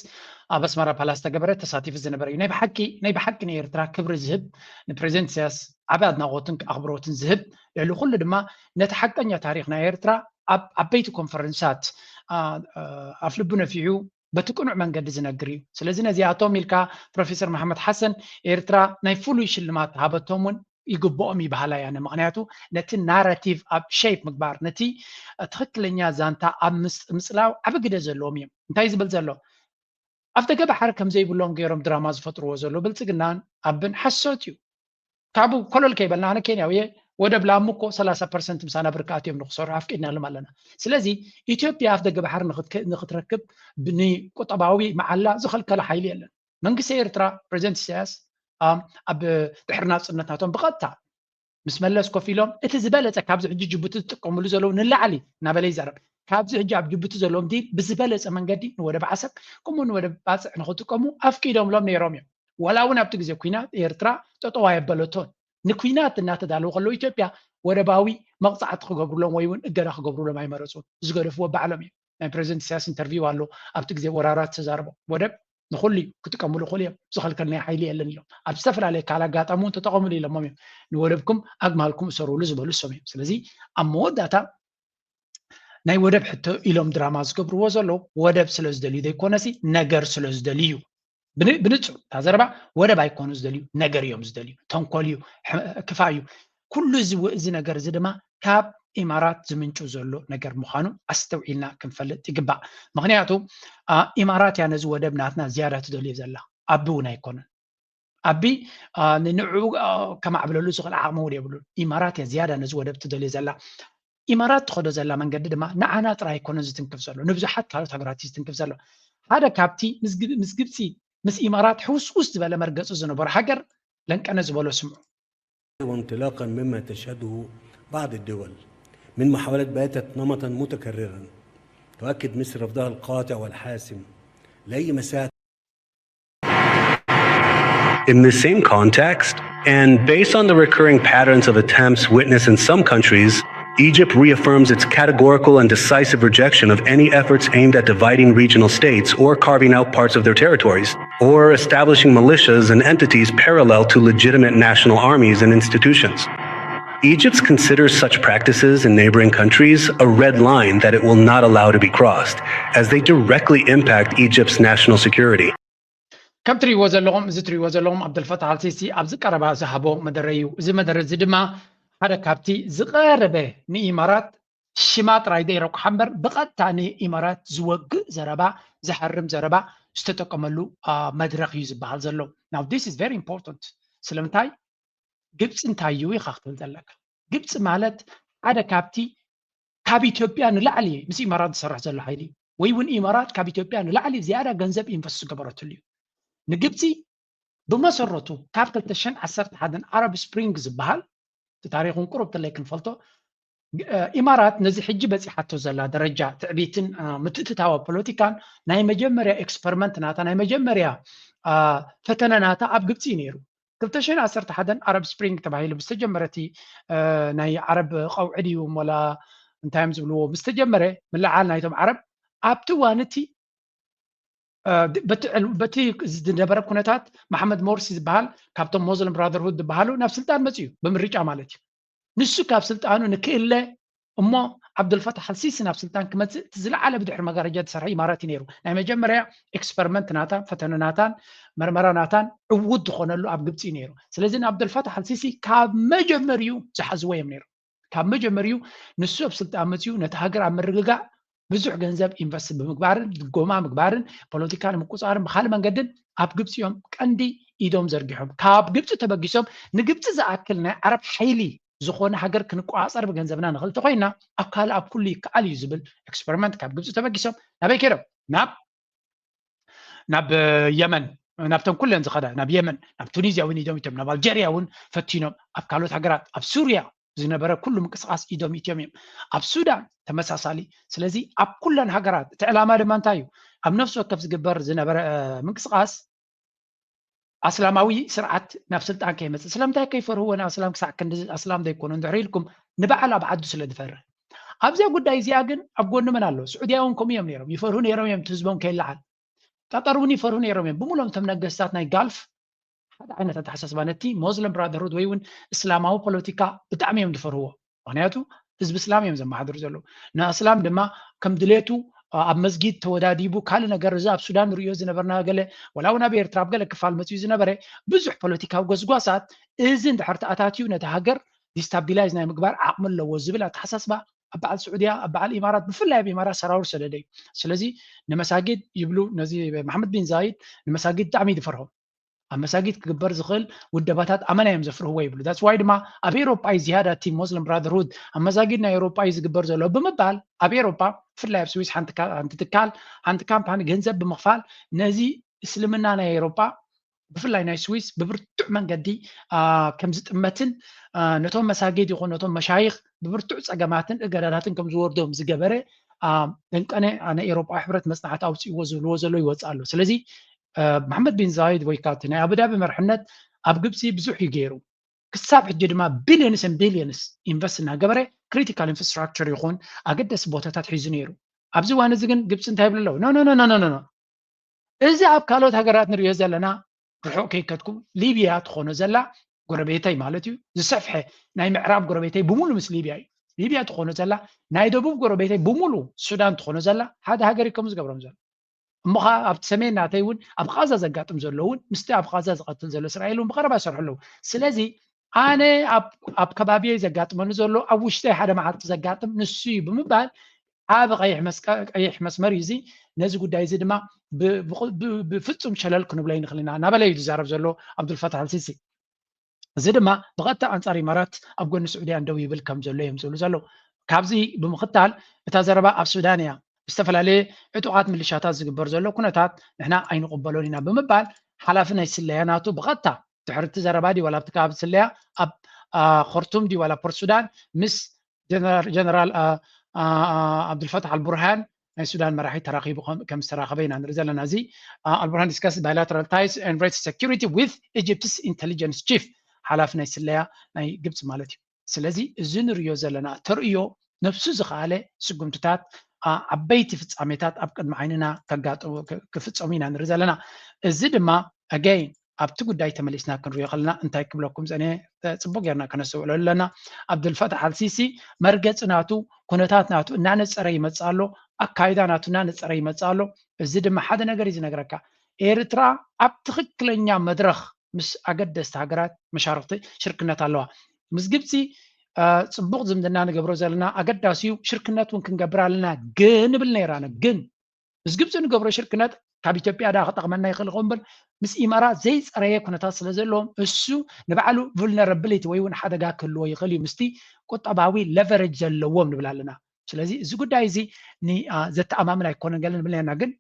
ኣብ ኣስመራ ፓላስ ተገበረ ተሳቲፉ ዝነበረ እዩ። ናይ ብሓቂ ናይ ብሓቂ ንኤርትራ ክብሪ ዝህብ፣ ንፕሬዚደንት ኢሳያስ ዓቢ ኣድናቖትን ኣኽብሮትን ዝህብ፣ ልዕሊ ኩሉ ድማ ነቲ ሓቀኛ ታሪኽ ናይ ኤርትራ ኣብ ዓበይቲ ኮንፈረንሳት ኣፍልቡ ነፊሑ በቲ ቅኑዕ መንገዲ ዝነግር እዩ። ስለዚ ነዚኣቶም ኢልካ ፕሮፌሰር መሓመድ ሓሰን ኤርትራ ናይ ፍሉይ ሽልማት ሃበቶም እውን ይግብኦም ይበሃላ እያ። ምክንያቱ ነቲ ናራቲቭ ኣብ ሸይፕ ምግባር፣ ነቲ ትኽክለኛ ዛንታ ኣብ ምጽላው ዓቢ ግደ ዘለዎም እዮም። እንታይ ዝብል ዘሎ? ኣፍደገ ባሕሪ ከም ዘይብሎም ገይሮም ድራማ ዝፈጥርዎ ዘሎ ብልጽግናን ኣብን ሓሶት እዩ። ካብኡ ኮለል ከይበልና ኣነ ኬንያዊ እየ፣ ወደብ ላሙ እኮ ሰላሳ ፐርሰንት ምሳና ብርካት እዮም ንክሰርሑ ኣፍቂድናሎም ኣለና። ስለዚ ኢትዮጵያ ኣፍደገ ባሕሪ ንክትረክብ ንቁጠባዊ መዓላ ዝኸልከለ ሓይሊ የለን። መንግስቲ ኤርትራ ፕሬዚደንት ኢሳያስ ኣብ ድሕሪ ናጽነት ናቶም ብቐጥታ ምስ መለስ ኮፍ ኢሎም እቲ ዝበለጸ ካብዚ ሕጂ ጅቡቲ ዝጥቀምሉ ዘለዉ ንላዕሊ እናበለ ይዛረብ። ካብዚ ሕጂ ኣብ ጅቡቲ ዘለዎም ዲል ብዝበለጸ መንገዲ ንወደብ ዓሰብ ከምኡ ንወደብ ባጽዕ ንክጥቀሙ ኣፍቂዶምሎም ነይሮም እዮም። ዋላ እውን ኣብቲ ግዜ ኩናት ኤርትራ ጠጠው ኣየበለቶን። ንኩናት እናተዳለዉ ከለዉ ኢትዮጵያ ወደባዊ መቕጻዕቲ ክገብሩሎም ወይ እውን እገዳ ክገብሩሎም ኣይመረጹን። ዝገደፍዎ ባዕሎም እዮም። ናይ ፕሬዚደንት ኢሳያስ ኢንተርቪው ኣሎ ኣብቲ ግዜ ወራራት ተዛርቦ ወደብ ንኩሉ እዩ ክጥቀምሉ ክእሉ እዮም። ዝኸልከል ናይ ሓይሊ የለን ኢሎም ኣብ ዝተፈላለየ ካል ኣጋጣሚ እውን ተጠቐምሉ ኢሎሞም እዮም። ንወደብኩም ኣግማልኩም እሰሩሉ ዝበሉ እሶም እዮም። ስለዚ ኣብ መወዳእታ ናይ ወደብ ሕቶ ኢሎም ድራማ ዝገብርዎ ዘለዉ ወደብ ስለ ዝደልዩ ዘይኮነሲ ነገር ስለ ዝደልዩ እዩ። ብንጹር እታ ዘረባ ወደብ ኣይኮኑ ዝደልዩ፣ ነገር እዮም ዝደልዩ። ተንኮል እዩ፣ ክፋ እዩ። ኩሉ እዚ ነገር እዚ ድማ ካብ ኢማራት ዝምንጩ ዘሎ ነገር ምዃኑ ኣስተውዒልና ክንፈልጥ ይግባእ። ምክንያቱ ኢማራት እያ ነዚ ወደብ ናትና ዝያዳ ትደልዮ ዘላ፣ ኣቢ እውን ኣይኮነን። ኣቢ ንንዕኡ ከማዕብለሉ ዝኽእል ዓቕሚ እውን የብሉን። ኢማራት እያ ዝያዳ ነዚ ወደብ ትደልዮ ዘላ። ኢማራት ትኸዶ ዘላ መንገዲ ድማ ንዓና ጥራይ ኣይኮነን ዝትንክፍ ዘሎ፣ ንብዙሓት ካልኦት ሃገራት እዩ ዝትንክፍ ዘሎ። ሓደ ካብቲ ምስ ግብፂ ምስ ኢማራት ሕውስውስ ዝበለ መርገፂ ዝነበሮ ሃገር ለንቀነ ዝበሎ ስምዑ። وانطلاقا مما تشهده بعض الدول من محاولات باتت نمطا متكررا تؤكد مثل رفضها القاطع والحاسم لأي مساعدة. In this same context, and based on the recurring patterns of attempts witnessed in some countries, Egypt reaffirms its categorical and decisive rejection of any efforts aimed at dividing regional states or carving out parts of their territories, or establishing militias and entities parallel to legitimate national armies and institutions. Egypt considers such practices in neighboring countries a red line that it will not allow to be crossed, as they directly impact Egypt's national security. ከም ትሪእዎ ዘለኹም እዚ ትሪእዎ ዘለኹም ኣብደልፈታሕ ኣልሲሲ ኣብዚ ቀረባ ዝሃቦ መደረ እዩ። እዚ መደረ እዚ ድማ ሓደ ካብቲ ዝቐረበ ንኢማራት ሽማ ጥራይ ዘይረቁሓ እምበር ብቐጥታ ንኢማራት ዝወግእ ዘረባ ዝሃርም ዘረባ ዝተጠቀመሉ መድረኽ እዩ ዝበሃል ዘሎ። Now this is very important። ስለምንታይ ግብፂ እንታይ እዩ ኢኻ ክትብል ዘለካ? ግብፂ ማለት ሓደ ካብቲ ካብ ኢትዮጵያ ንላዕሊ ምስ ኢማራት ዝሰርሕ ዘሎ ሓይሊ ወይ እውን ኢማራት ካብ ኢትዮጵያ ንላዕሊ ዝያዳ ገንዘብ ኢንቨስት ዝገበረትሉ እዩ። ንግብፂ ብመሰረቱ ካብ ክልተ ሽሕን ዓሰርተ ሓደን ኣረብ ስፕሪንግ ዝበሃል እቲ ታሪኹን ቁሩብ ተለይ ክንፈልጦ ኢማራት ነዚ ሕጂ በፂሓቶ ዘላ ደረጃ ትዕቢትን ምትእትታዋ ፖለቲካን ናይ መጀመርያ ኤክስፐሪመንት ናታ ናይ መጀመርያ ፈተነ ናታ ኣብ ግብፂ እዩ ነይሩ። ክልተ ሽሕን ዓሰርተ ሓደን ኣረብ ስፕሪንግ ተባሂሉ ብዝተጀመረ እቲ ናይ ዓረብ ቀውዒ ድዩ እሞ ላ እንታይ እዮም ዝብልዎ ብዝተጀመረ ምልዓል ናይቶም ዓረብ ኣብቲ እዋን እቲ በቲ ዝነበረ ኩነታት መሓመድ ሞርሲ ዝበሃል ካብቶም ሞስሊም ብራደርሁድ ዝበሃሉ ናብ ስልጣን መፅኡ ብምርጫ ማለት እዩ። ንሱ ካብ ስልጣኑ ንክእለ እሞ ዓብዱልፈታሕ ኣልሲሲ ናብ ስልጣን ክመፅእ እቲ ዝለዓለ ብድሕሪ መጋረጃ ዝሰርሐ ኢማራት እዩ ነይሩ። ናይ መጀመርያ ኤክስፐሪመንት ናታ ፈተነ ናታን መርመራ ናታን ዕዉት ዝኾነሉ ኣብ ግብፂ እዩ ነይሩ። ስለዚ ንዓብዱልፈታሕ ኣልሲሲ ካብ መጀመሪኡ ዝሓዝዎ እዮም ነይሩ። ካብ መጀመሪኡ ንሱ ኣብ ስልጣን መፅኡ ነቲ ሃገር ኣብ ምርግጋእ ብዙሕ ገንዘብ ኢንቨስት ብምግባርን ድጎማ ምግባርን ፖለቲካ ንምቁፃርን ብካልእ መንገድን ኣብ ግብፂ እዮም ቀንዲ ኢዶም ዘርጊሖም። ካብ ግብፂ ተበጊሶም ንግብፂ ዝኣክል ናይ ዓረብ ሓይሊ ዝኾነ ሃገር ክንቆፃፀር ብገንዘብና ንኽእል ተኮይና ኣብ ካልእ ኣብ ኩሉ ይከኣል እዩ ዝብል ኤክስፐሪመንት ካብ ግብፂ ተበጊሶም ናበይ ከይዶም? ናብ ናብ የመን ናብተን ኩለን ዝኸዳ ናብ የመን ናብ ቱኒዝያ እውን ኢዶም ኢትዮም ናብ ኣልጀርያ እውን ፈቲኖም ኣብ ካልኦት ሃገራት ኣብ ሱርያ ዝነበረ ኩሉ ምንቅስቃስ ኢዶም ኢትዮም እዮም ኣብ ሱዳን ተመሳሳሊ። ስለዚ ኣብ ኩለን ሃገራት እቲ ዕላማ ድማ እንታይ እዩ? ኣብ ነፍሲ ወከፍ ዝግበር ዝነበረ ምንቅስቃስ ኣስላማዊ ስርዓት ናብ ስልጣን ከይመፅእ ስለምንታይ ከይፈርህዎ? ንኣስላም ክሳዕ ክንዲ ኣስላም ዘይኮኑ እንድሕር ኢልኩም ንበዓል ኣብ ዓዱ ስለ ዝፈርህ። ኣብዚኣ ጉዳይ እዚኣ ግን ኣብ ጎኒ መን ኣሎ? ስዑድያ እውን ከምኡ እዮም ነይሮም፣ ይፈርሁ ነይሮም እዮም፣ እቲ ህዝቦም ከይለዓል። ቀጠር እውን ይፈርሁ ነይሮም እዮም። ብምሎም እቶም ነገስታት ናይ ጋልፍ ሓደ ዓይነት ኣተሓሳስባ ነቲ ሞስለም ብራደርሁድ ወይ እውን እስላማዊ ፖለቲካ ብጣዕሚ እዮም ዝፈርህዎ። ምክንያቱ ህዝቢ እስላም እዮም ዘመሓድሩ ዘለዉ። ንእስላም ድማ ከም ድሌቱ ኣብ መስጊድ ተወዳዲቡ ካልእ ነገር፣ እዚ ኣብ ሱዳን ንሪኦ ዝነበርና ገለ፣ ወላ እውን ኣብ ኤርትራ ኣብ ገለ ክፋል መፅዩ ዝነበረ ብዙሕ ፖለቲካዊ ጎስጓሳት፣ እዚ እንድሕር ተኣታትዩ ነቲ ሃገር ዲስታቢላይዝ ናይ ምግባር ዓቕሚ ኣለዎ ዝብል ኣተሓሳስባ ኣብ በዓል ስዑድያ፣ ኣብ በዓል ኢማራት፣ ብፍላይ ኣብ ኢማራት ሰራውር ሰደደ እዩ። ስለዚ ንመሳጊድ ይብሉ፣ ነዚ መሓመድ ቢን ዛይድ ንመሳጊድ ብጣዕሚ እዩ ዝፈርሆም። ኣብ መሳጊድ ክግበር ዝኽእል ውደባታት ኣመና እዮም ዘፍርህዎ ይብሉ። ዳትስ ዋይ ድማ ኣብ ኤውሮጳ እዩ ዝያዳ እቲ ሞስለም ብራደርሁድ ኣብ መሳጊድ ናይ ኤውሮጳ እዩ ዝግበር ዘሎ ብምባል ኣብ ኤውሮጳ ብፍላይ ኣብ ስዊስ ሓንቲ ትካል ሓንቲ ካምፓኒ ገንዘብ ብምኽፋል ነዚ እስልምና ናይ ኤውሮጳ ብፍላይ ናይ ስዊስ ብብርቱዕ መንገዲ ከም ዝጥመትን ነቶም መሳጊድ ይኹን ነቶም መሻይኽ ብብርቱዕ ጸገማትን እገዳታትን ከም ዝወርዶም ዝገበረ ደንቀነ ናይ ኤውሮጳዊ ሕብረት መጽናዕቲ ኣውፅእዎ ዝብልዎ ዘሎ ይወፅእ ኣሎ። ስለዚ መሓመድ ቢን ዛይድ ወይ ከዓ ናይ ኣቡዳቢ መርሕነት ኣብ ግብፂ ብዙሕ እዩ ገይሩ። ክሳብ ሕጂ ድማ ቢልዮንስ ን ቢልዮንስ ኢንቨስት እናገበረ ክሪቲካል ኢንፍራስትራክቸር ይኹን ኣገደሲ ቦታታት ሒዙ ነይሩ። ኣብዚ እዋን እዚ ግን ግብፂ እንታይ ይብሉ ኣለዉ? ኖ ኖ ኖ ኖ ኖ፣ እዚ ኣብ ካልኦት ሃገራት ንሪኦ ዘለና ርሑቕ ከይከድኩም ሊብያ ትኾኖ ዘላ ጎረቤተይ ማለት እዩ፣ ዝሰፍሐ ናይ ምዕራብ ጎረቤተይ ብምሉ ምስ ሊብያ እዩ። ሊብያ ትኾኖ ዘላ ናይ ደቡብ ጎረቤተይ ብምሉ ሱዳን ትኾኖ ዘላ ሓደ ሃገር እዩ ከም ዝገብሮም ዘሎ። እሞ ኸዓ ኣብቲ ሰሜን ናተይ እውን ኣብ ቓዛ ዘጋጥም ዘሎ እውን ምስቲ ኣብ ቓዛ ዝቐትል ዘሎ እስራኤል እውን ብቐረባ ይሰርሑ ኣለዉ። ስለዚ ኣነ ኣብ ከባቢየይ ዘጋጥመኒ ዘሎ ኣብ ውሽጠይ ሓደ መዓልቲ ዘጋጥም ንሱ እዩ ብምባል ዓቢ ቀይሕ መስመር እዩ እዚ። ነዚ ጉዳይ እዚ ድማ ብፍጹም ሸለል ክንብሎ ይንኽእል ኢና እናበለ እዩ ዝዛረብ ዘሎ ኣብዱልፈታሕ ኣልሲሲ። እዚ ድማ ብቐጥታ ኣንጻር ኢማራት ኣብ ጎኒ ስዑድያ እንደው ይብል ከም ዘሎ እዮም ዝብሉ ዘለዉ። ካብዚ ብምኽታል እታ ዘረባ ኣብ ሱዳን እያ ብዝተፈላለየ ዕጡቓት ምልሻታት ዝግበር ዘሎ ኩነታት ንሕና ኣይንቕበሎን ኢና ብምባል ሓላፊ ናይ ስለያ ናቱ ብቐጥታ ድሕሪ እቲ ዘረባ ድዩ ዋላ ኣብቲ ከባቢ ስለያ ኣብ ኸርቱም ድዩ ዋላ ፖርት ሱዳን ምስ ጀነራል ዓብዱልፈታሕ ኣልቡርሃን ናይ ሱዳን መራሒ ተራኺቡ ከም ዝተራኸበ ኢና ንርኢ ዘለና። እዚ ኣልቡርሃን discussed bilateral ties and raised security with Egypt's intelligence chief ሓላፊ ናይ ስለያ ናይ ግብፂ ማለት እዩ። ስለዚ እዚ ንሪኦ ዘለና ተርእዮ ነብሱ ዝኸኣለ ስጉምትታት ዓበይቲ ፍጻሜታት ኣብ ቅድሚ ዓይንና ክፍጸሙ ኢና ንርኢ ዘለና። እዚ ድማ ኣገይን ኣብቲ ጉዳይ ተመሊስና ክንሪኦ ከለና እንታይ ክብለኩም ዘነ ፅቡቅ ጌርና ከነስተውዕሎ ኣለና። ኣብዱልፈታሕ ኣልሲሲ መርገፂ ናቱ ኩነታት ናቱ እናነፀረ ይመፅእ ኣሎ። ኣካይዳ ናቱ እናነፀረ ይመፅእ ኣሎ። እዚ ድማ ሓደ ነገር እዩ ዝነግረካ። ኤርትራ ኣብ ትኽክለኛ መድረኽ ምስ ኣገደስቲ ሃገራት መሻርክቲ ሽርክነት ኣለዋ። ምስ ግብፂ ፅቡቅ ዝምድና ንገብሮ ዘለና ኣገዳሲ እዩ። ሽርክነት እውን ክንገብር ኣለና ግን ንብል ነይራና ግን ምስ ግብፂ ንገብሮ ሽርክነት ካብ ኢትዮጵያ ዳ ክጠቕመና ይኽእል ይኸውን እምበር ምስ ኢማራት ዘይፀረየ ኩነታት ስለ ዘለዎም እሱ ንባዕሉ vulnerability ወይ እውን ሓደጋ ክህልዎ ይኽእል እዩ ምስቲ ቁጠባዊ leverage ዘለዎም ንብል ኣለና። ስለዚ እዚ ጉዳይ እዚ ዘተኣማምን ኣይኮነን ገለ ንብል ነርና ግን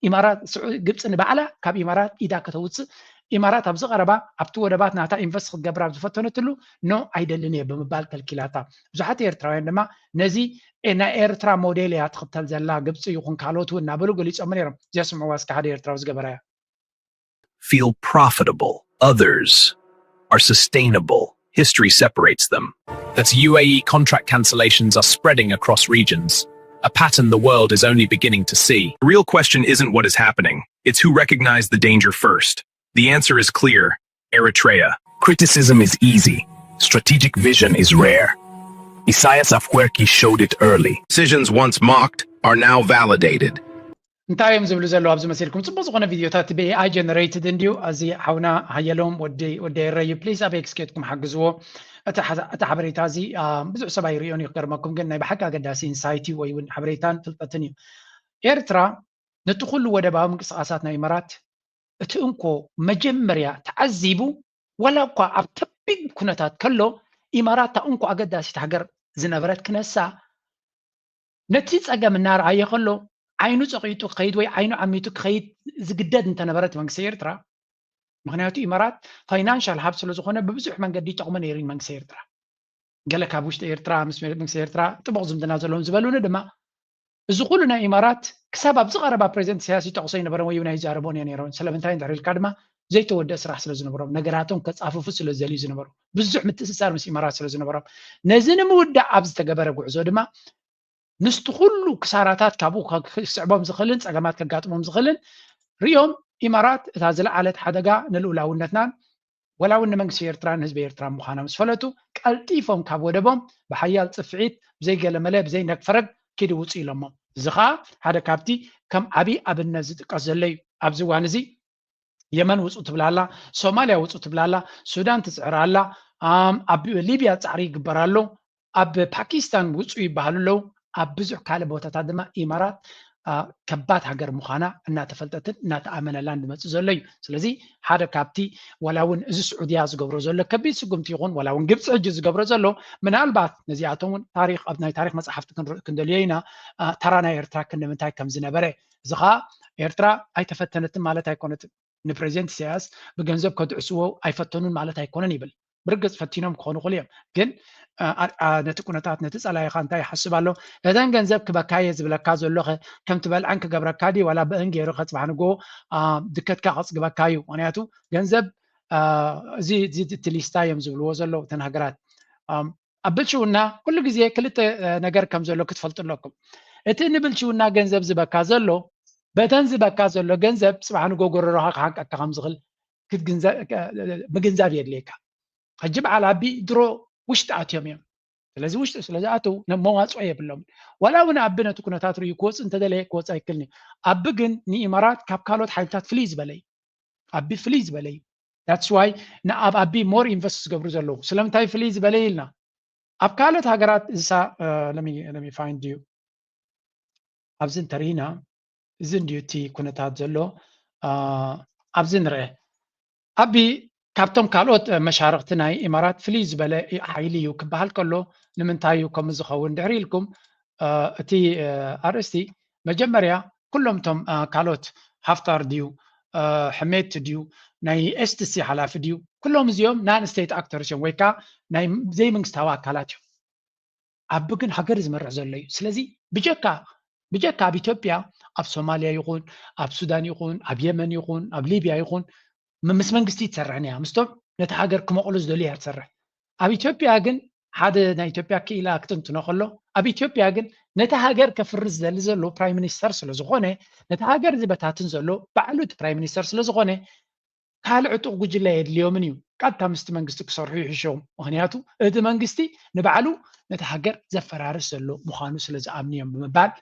ኢማራት ግብፂ ንባዕላ ካብ ኢማራት ኢዳ ከተውፅእ ኢማራት ኣብዚ ቀረባ ኣብቲ ወደባት ናታ ኢንቨስት ክትገብር ኣብ ዝፈተነትሉ ኖ ኣይደልን እየ ብምባል ከልኪላታ። ብዙሓት ኤርትራውያን ድማ ነዚ ናይ ኤርትራ ሞዴል እያ ትኽተል ዘላ ግብፂ ይኹን ካልኦት እውን እናበሉ ገሊፆም ነይሮም። እዚኣ ስምዕዋ እስከ ሓደ ኤርትራዊ ዝገበራ እያ። Feel profitable. Others are sustainable. History separates them. That's U A E contract cancellations are spreading across regions, a pattern the world is only beginning to see. The real question isn't what is happening, it's who recognized the danger first. The answer is clear: Eritrea. Criticism is easy, strategic vision is rare. Isaias Afwerki showed it early. Decisions once mocked are now validated. እንታይ እዮም ዝብሉ ዘለዉ ኣብዚ መሲልኩም? ፅቡቅ ዝኾነ ቪድዮታት ብ ኤኣይ ጀነሬትድ እንድዩ። እዚ ሓውና ሃየሎም ወዲ ወዲ ኤረ እዩ። ፕሊዝ ኣብ ኤክስ ኬድኩም ሓግዝዎ። እቲ ሓበሬታ እዚ ብዙሕ ሰብ ኣይርእዮን እዩ ክገርመኩም፣ ግን ናይ ብሓቂ ኣገዳሲ ኢንሳይት እዩ ወይ እውን ሓበሬታን ፍልጠትን እዩ። ኤርትራ ነቲ ኩሉ ወደባዊ ምንቅስቃሳት ናይ ኢማራት እቲ እንኮ መጀመርያ ተዓዚቡ ዋላ እኳ ኣብ ከቢድ ኩነታት ከሎ ኢማራት እታ እንኮ ኣገዳሲት ሃገር ዝነበረት ክነሳ ነቲ ጸገም እናረኣየ ከሎ ዓይኑ ጸቒጡ ክኸይድ ወይ ዓይኑ ዓሚቱ ክኸይድ ዝግደድ እንተነበረ እቲ መንግስቲ ኤርትራ፣ ምኽንያቱ ኢማራት ፋይናንሻል ሃብ ስለ ዝኾነ ብብዙሕ መንገዲ ይጠቕሞ ነይሩ እዩ መንግስቲ ኤርትራ። ገለ ካብ ውሽጢ ኤርትራ ምስ መንግስቲ ኤርትራ ጥቡቕ ዝምድና ዘለዎም ዝበሉኒ ድማ እዚ ኩሉ ናይ ኢማራት ክሳብ ኣብዚ ቀረባ ፕሬዚደንት ኢሳያስ ይጠቕሶ ይነበረን ወይ እውን ኣይዛረቦን እየ ነይረውን። ስለምንታይ እንድሕር ኢልካ ድማ ዘይተወደአ ስራሕ ስለ ዝነበሮም፣ ነገራቶም ከፃፍፉ ስለ ዝደልዩ ዝነበሩ፣ ብዙሕ ምትእስሳር ምስ ኢማራት ስለ ዝነበሮም፣ ነዚ ንምውዳእ ኣብ ዝተገበረ ጉዕዞ ድማ ምስቲ ኩሉ ክሳራታት ካብኡ ክስዕቦም ዝኽእልን ፀገማት ከጋጥሞም ዝኽእልን ሪኦም፣ ኢማራት እታ ዝለዓለት ሓደጋ ንልኡላውነትናን ዋላ እውን ንመንግስቲ ኤርትራን ህዝቢ ኤርትራ ምዃና ምስ ፈለጡ፣ ቀልጢፎም ካብ ወደቦም ብሓያል ጽፍዒት፣ ብዘይ ገለመለ፣ ብዘይ ነግፈረግ ኪዱ ውጹ ኢሎሞ። እዚ ኸኣ ሓደ ካብቲ ከም ዓቢ ኣብነት ዝጥቀስ ዘሎ እዩ። ኣብዚ እዋን እዚ የመን ውጹ ትብላ ኣላ፣ ሶማልያ ውጹ ትብላ ኣላ፣ ሱዳን ትጽዕር ኣላ፣ ኣብ ሊብያ ጻዕሪ ይግበር ኣሎ፣ ኣብ ፓኪስታን ውጹ ይበሃሉ ኣለዉ። ኣብ ብዙሕ ካልእ ቦታታት ድማ ኢማራት ከባድ ሃገር ምዃና እናተፈልጠትን እናተኣመነላን ዝመፅእ ዘሎ እዩ። ስለዚ ሓደ ካብቲ ዋላ እውን እዚ ስዑድያ ዝገብሮ ዘሎ ከቢድ ስጉምቲ ይኹን ዋላ እውን ግብፂ ሕጂ ዝገብሮ ዘሎ ምናልባት ነዚኣቶም እውን ታሪክ ኣብ ናይ ታሪክ መፅሓፍቲ ክንደልዮ ኢና። ተራ ናይ ኤርትራ ክንዲ ምንታይ ከም ዝነበረ እዚ ከዓ ኤርትራ ኣይተፈተነትን ማለት ኣይኮነትን። ንፕሬዚደንት ኢሳያስ ብገንዘብ ከድዕስዎ ኣይፈተኑን ማለት ኣይኮነን ይብል። ብርግፅ ፈቲኖም ክኾኑ ይኽእሉ እዮም፣ ግን ነቲ ኩነታት ነቲ ፀላኢኻ እንታይ ይሓስብ ኣሎ? እተን ገንዘብ ክበካየ ዝብለካ ዘሎኸ ከምቲ በልዐን ክገብረካ ድዩ ዋላ ብእን ገይሩ ከፅባሕ ንጎ ድከትካ ከፅግበካ እዩ። ምክንያቱ ገንዘብ እዚ እቲ ሊስታ እዮም ዝብልዎ ዘለዉ እተን ሃገራት። ኣብ ብልሽውና ኩሉ ግዜ ክልተ ነገር ከም ዘሎ ክትፈልጡ ኣለኩም። እቲ ንብልሽውና ገንዘብ ዝበካ ዘሎ በተን ዝበካ ዘሎ ገንዘብ ፅባሕ ንጎ ጎረሮኻ ክሓንቀካ ከም ዝኽእል ምግንዛብ የድልየካ። ሕጂ በዓል ኣቢ ድሮ ውሽጢ ኣትዮም እዮም። ስለዚ ውሽጢ ስለ ዝኣተው መዋፅኦ የብሎም። ዋላ እውን ኣቢ ነቲ ኩነታት ርእዩ ክወፅእ እንተደለየ ክወፅእ ኣይክልን እዩ። ኣቢ ግን ንኢማራት ካብ ካልኦት ሓይልታት ፍልይ ዝበለ እዩ። ኣቢ ፍልይ ዝበለ እዩ። That's why ንኣብ ኣቢ more invest ዝገብሩ ዘለዉ። ስለምንታይ ፍልይ ዝበለ ኢልና ኣብ ካልኦት ሃገራት እሳ let me find you ኣብዚ እንተርኢና እዚ እንድዩ እቲ ኩነታት ዘሎ ኣብዚ ንርአ። ኣቢ ካብቶም ካልኦት መሻርክቲ ናይ ኢማራት ፍልይ ዝበለ ሓይሊ እዩ ክበሃል ከሎ ንምንታይ እዩ ከምኡ ዝኸውን ድሕሪ ኢልኩም እቲ ኣርእስቲ መጀመርያ ኩሎም እቶም ካልኦት ሃፍታር ድዩ ሕሜት ድዩ ናይ ኤስቲሲ ሓላፊ ድዩ ኩሎም እዚኦም non state actors እዮም ወይ ከዓ ናይ ዘይመንግስታዊ ኣካላት እዮም። ኣቢ ግን ሃገር ዝመርሕ ዘሎ እዩ። ስለዚ ብጀካ ብጀካ ኣብ ኢትዮጵያ ኣብ ሶማልያ ይኹን ኣብ ሱዳን ይኹን ኣብ የመን ይኹን ኣብ ሊብያ ይኹን ምስ መንግስቲ ትሰርሕን እያ። ምስቶም ነቲ ሃገር ክመቕሉ ዝደልዩ እያ ትሰርሕ። ኣብ ኢትዮጵያ ግን ሓደ ናይ ኢትዮጵያ ክኢላ ክትንትኖ ከሎ ኣብ ኢትዮጵያ ግን ነቲ ሃገር ከፍርስ ዝደሊ ዘሎ ፕራይም ሚኒስተር ስለ ዝኾነ ነቲ ሃገር ዝበታትን ዘሎ ባዕሉ እቲ ፕራይም ሚኒስተር ስለ ዝኾነ ካልእ ዕጡቕ ጉጅለ የድልዮምን እዩ። ቀጥታ ምስቲ መንግስቲ ክሰርሑ ይሕሾም። ምክንያቱ እቲ መንግስቲ ንባዕሉ ነቲ ሃገር ዘፈራርስ ዘሎ ምዃኑ ስለ ዝኣምኑ እዮም ብምባል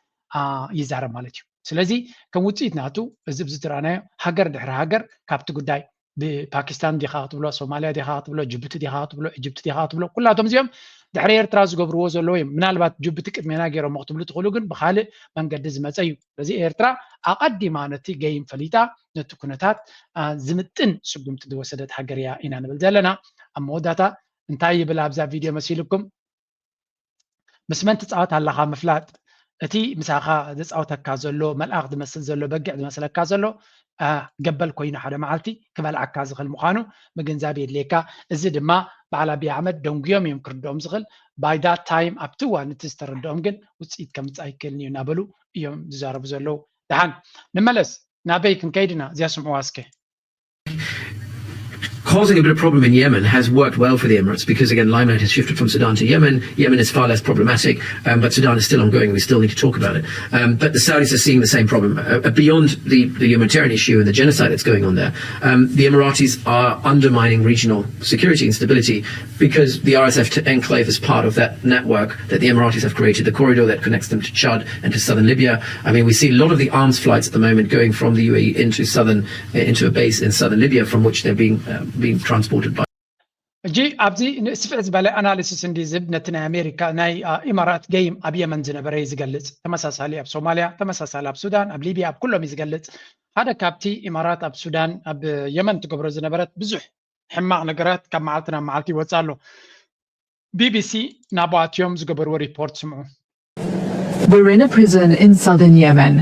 ይዛረብ ማለት እዩ። ስለዚ ከም ውፅኢት ናቱ እዚ ብዝትረኣናዮ ሃገር ድሕሪ ሃገር ካብቲ ጉዳይ ብፓኪስታን ዲኻ ክትብሎ ሶማልያ ዲኻ ክትብሎ ጅቡቲ ዲኻ ክትብሎ ኢጅፕቲ ዲኻ ክትብሎ ኩላቶም እዚኦም ድሕሪ ኤርትራ ዝገብርዎ ዘለዉ እዮም። ምናልባት ጅቡቲ ቅድሜና ገይሮሞ ክትብሉ ትኽእሉ ግን ብካልእ መንገዲ ዝመፀ እዩ። ስለዚ ኤርትራ ኣቐዲማ ነቲ ገይም ፈሊጣ ነቲ ኩነታት ዝምጥን ስጉምቲ ዝወሰደት ሃገር እያ ኢና ንብል ዘለና። ኣብ መወዳእታ እንታይ ይብል ኣብዛ ቪድዮ መሲልኩም? ምስ መን ትፃወት ኣለኻ ምፍላጥ እቲ ምሳኻ ዝፃወተካ ዘሎ መልኣኽ ዝመስል ዘሎ በጊዕ ዝመስለካ ዘሎ ገበል ኮይኑ ሓደ መዓልቲ ክበልዓካ ዝኽእል ምዃኑ ምግንዛብ የድልየካ። እዚ ድማ በዓል ኣብይ ኣሕመድ ደንጉዮም እዮም ክርድኦም ዝኽእል። By that time ኣብቲ እዋን እቲ ዝተረድኦም ግን ውፅኢት ከምፅእ ኣይክእልን እዩ እናበሉ እዮም ዝዛረቡ ዘለዉ። ደሓን ንመለስ ናበይ ክንከይድ ኢና እዚኣ ስምዕዋ እስከ። Causing a bit of problem in Yemen has worked well for the Emirates because, again, limelight has shifted from Sudan to Yemen. Yemen is far less problematic, um, but Sudan is still ongoing. We still need to talk about it. Um, but the Saudis are seeing the same problem uh, beyond the, the humanitarian issue and the genocide that's going on there. Um, the Emiratis are undermining regional security and stability because the R S F enclave is part of that network that the Emiratis have created, the corridor that connects them to Chad and to southern Libya. I mean, we see a lot of the arms flights at the moment going from the U A E into southern, into a base in southern Libya from which they're being, uh, being transported by. ሕጂ ኣብዚ ንስፍሕ ዝበለ ኣናሊሲስ እንዲዝብ ነቲ ናይ ኣሜሪካ ናይ ኢማራት ገይም ኣብ የመን ዝነበረ እዩ ዝገልፅ። ተመሳሳሊ ኣብ ሶማልያ፣ ተመሳሳሊ ኣብ ሱዳን፣ ኣብ ሊብያ፣ ኣብ ኩሎም እዩ ዝገልፅ። ሓደ ካብቲ ኢማራት ኣብ ሱዳን ኣብ የመን ትገብሮ ዝነበረት ብዙሕ ሕማቕ ነገራት ካብ መዓልቲ ናብ መዓልቲ ይወፅእ ኣሎ። ቢቢሲ ናብኡ ኣትዮም ዝገበርዎ ሪፖርት ስምዑ። We're in a prison in southern Yemen.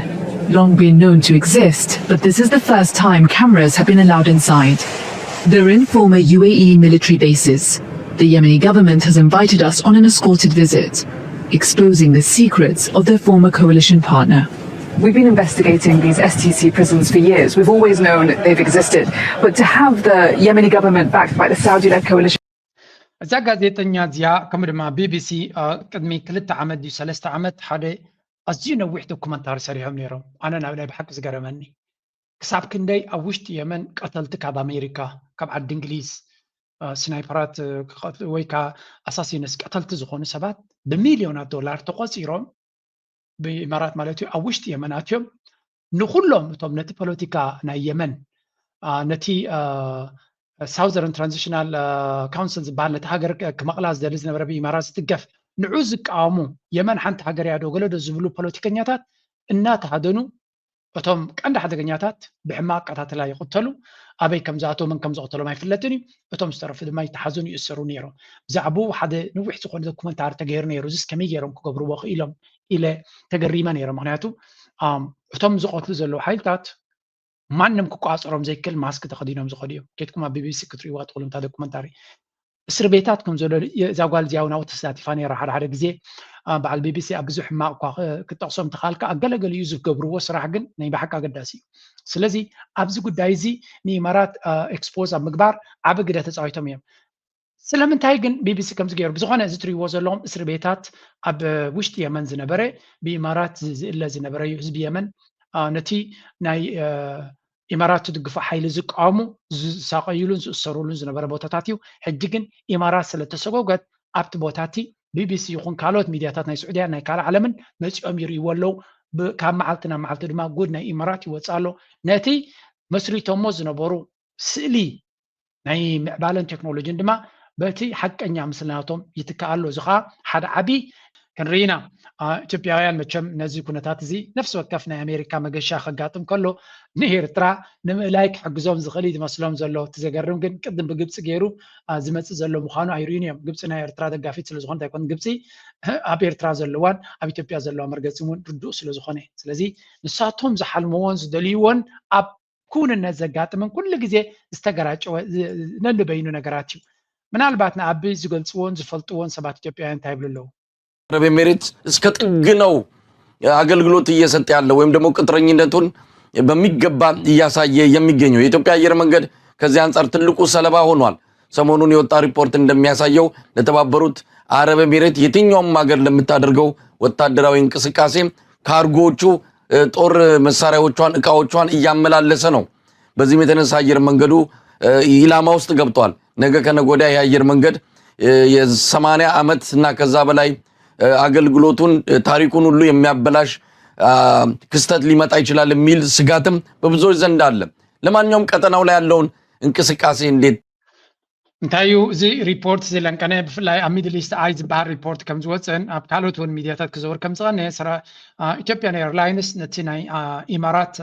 Long been known to exist, but this is the first time cameras have been allowed inside. They're in former U A E military bases. The Yemeni government has invited us on an escorted visit, exposing the secrets of their former coalition partner. We've been investigating these S T C prisons for years. We've always known they've existed. But to have the Yemeni government backed by the Saudi led coalition. እዛ ጋዜጠኛ እዚኣ ከምኡ ድማ ቢቢሲ ቅድሚ ክልተ ዓመት ድዩ ሰለስተ ዓመት ሓደ ኣዝዩ ነዊሕ ዶኩመንታሪ ሰሪሖም ነይሮም። ኣነ ናብ ናይ ብሓቂ ዝገረመኒ ክሳብ ክንደይ ኣብ ውሽጢ የመን ቀተልቲ ካብ ኣሜሪካ ካብ ዓዲ እንግሊዝ ስናይፐራት ወይ ከዓ ኣሳሲንስ ቀተልቲ ዝኾኑ ሰባት ብሚልዮናት ዶላር ተቆፂሮም ብኢማራት ማለት እዩ ኣብ ውሽጢ የመን ኣትዮም ንኩሎም እቶም ነቲ ፖለቲካ ናይ የመን ነቲ ሳውዘርን ትራንዚሽናል ካውንስል ዝበሃል ነቲ ሃገር ክመቕላ ዝደሊ ዝነበረ ብኢማራት ዝትገፍ ንዑ ዝቃወሙ የመን ሓንቲ ሃገር እያ ዶ ገለ ዶ ዝብሉ ፖለቲከኛታት እናተሃደኑ እቶም ቀንዲ ሓደገኛታት ብሕማቕ ኣቀታትላ ይቕተሉ ኣበይ ከም ዝኣተው መን ከም ዝቕተሎም ኣይፍለጥን እዩ እቶም ዝተረፉ ድማ ይተሓዙን ይእሰሩ ነይሮም ብዛዕባኡ ሓደ ነዊሕ ዝኾነ ዶኩመንታሪ ተገይሩ ነይሩ እዚስ ከመይ ገይሮም ክገብርዎ ክኢሎም ኢለ ተገሪመ ነይረ ምክንያቱ እቶም ዝቐትሉ ዘለዉ ሓይልታት ማንም ክቋፀሮም ዘይክእል ማስክ ተኸዲኖም ዝኸዱ እዮም ኬድኩም ኣብ ቢቢሲ ክትሪዋ ትኽእሉ እንታ ዶኩመንታሪ እስር ቤታት ከም ዘሎ እዛ ጓል እዚኣ እውን ኣብኡ ተሳቲፋ ነይራ ሓደ ሓደ ግዜ በዓል ቢቢሲ ኣብ ብዙሕ ሕማቕ እኳ ክጠቕሶም ተኻልካ ኣብ ገለገሊኡ ዝገብርዎ ስራሕ ግን ናይ ብሓቂ ኣገዳሲ እዩ ስለዚ ኣብዚ ጉዳይ እዚ ንኢማራት ኤክስፖዝ ኣብ ምግባር ዓቢ ግደ ተፃዊቶም እዮም ስለምንታይ ግን ቢቢሲ ከምዚ ገይሩ ብዝኾነ እዚ ትሪእዎ ዘለኹም እስር ቤታት ኣብ ውሽጢ የመን ዝነበረ ብኢማራት ዝእለ ዝነበረ እዩ ህዝቢ የመን ነቲ ናይ ኢማራት ትድግፎ ሓይሊ ዝቃወሙ ዝሳቀይሉን ዝእሰሩሉን ዝነበረ ቦታታት እዩ ሕጂ ግን ኢማራት ስለተሰጎገት ኣብቲ ቦታቲ ቢቢሲ ይኹን ካልኦት ሚድያታት ናይ ስዑድያ ናይ ካልእ ዓለምን መፂኦም ይርእይዎ ኣለዉ ካብ መዓልቲ ናብ መዓልቲ ድማ ጉድ ናይ ኢማራት ይወፅእ ኣሎ ነቲ መስሪቶሞ ዝነበሩ ስእሊ ናይ ምዕባለን ቴክኖሎጂን ድማ በቲ ሓቀኛ ምስልናቶም ይትከኣሉ እዚ ከዓ ሓደ ዓቢ ክንርኢና ኢትዮጵያውያን መቸም ነዚ ኩነታት እዚ ነፍሲ ወከፍ ናይ ኣሜሪካ መገሻ ከጋጥም ከሎ ንኤርትራ ንምእላይ ክሕግዞም ዝኽእል ዝመስሎም ዘሎ እቲ ዘገርም ግን ቅድም ብግብፂ ገይሩ ዝመፅእ ዘሎ ምዃኑ ኣይርእዩን እዮም ግብፂ ናይ ኤርትራ ደጋፊት ስለዝኾነት ኣይኮን ግብፂ ኣብ ኤርትራ ዘለዋን ኣብ ኢትዮጵያ ዘለዋ መርገፂ እውን ርዱእ ስለዝኾነ ስለዚ ንሳቶም ዝሓልምዎን ዝደልይዎን ኣብ ክውንነት ዘጋጥምን ኩሉ ግዜ ዝተገራጨወ ነንበይኑ ነገራት እዩ ምናልባት ንኣቢ ዝገልፅዎን ዝፈልጥዎን ሰባት ኢትዮጵያውያን እንታይ ይብሉ ኣለዉ አረብ ኤሚሬትስ እስከ ጥግ ነው አገልግሎት እየሰጠ ያለው ወይም ደግሞ ቅጥረኝነቱን በሚገባ እያሳየ የሚገኘው የኢትዮጵያ አየር መንገድ ከዚህ አንጻር ትልቁ ሰለባ ሆኗል። ሰሞኑን የወጣ ሪፖርት እንደሚያሳየው ለተባበሩት አረብ ኤሚሬት የትኛውም ሀገር ለምታደርገው ወታደራዊ እንቅስቃሴ ካርጎዎቹ ጦር መሳሪያዎቿን እቃዎቿን እያመላለሰ ነው። በዚህም የተነሳ አየር መንገዱ ኢላማ ውስጥ ገብቷል። ነገ ከነገ ወዲያ ይህ አየር መንገድ የሰማንያ ዓመት እና ከዛ በላይ አገልግሎቱን ታሪኩን ሁሉ የሚያበላሽ ክስተት ሊመጣ ይችላል የሚል ስጋትም በብዙዎች ዘንድ አለ። ለማንኛውም ቀጠናው ላይ ያለውን እንቅስቃሴ እንዴት እንታይ እዩ እዚ ሪፖርት እዚ ለንቀነ ብፍላይ ኣብ ሚድል ኢስት ኣይ ዝበሃል ሪፖርት ከም ዝወፅእን ኣብ ካልኦት እውን ሚድያታት ክዘውር ከም ዝቐነ ኢትዮጵያን ኤርላይንስ ነቲ ናይ ኢማራት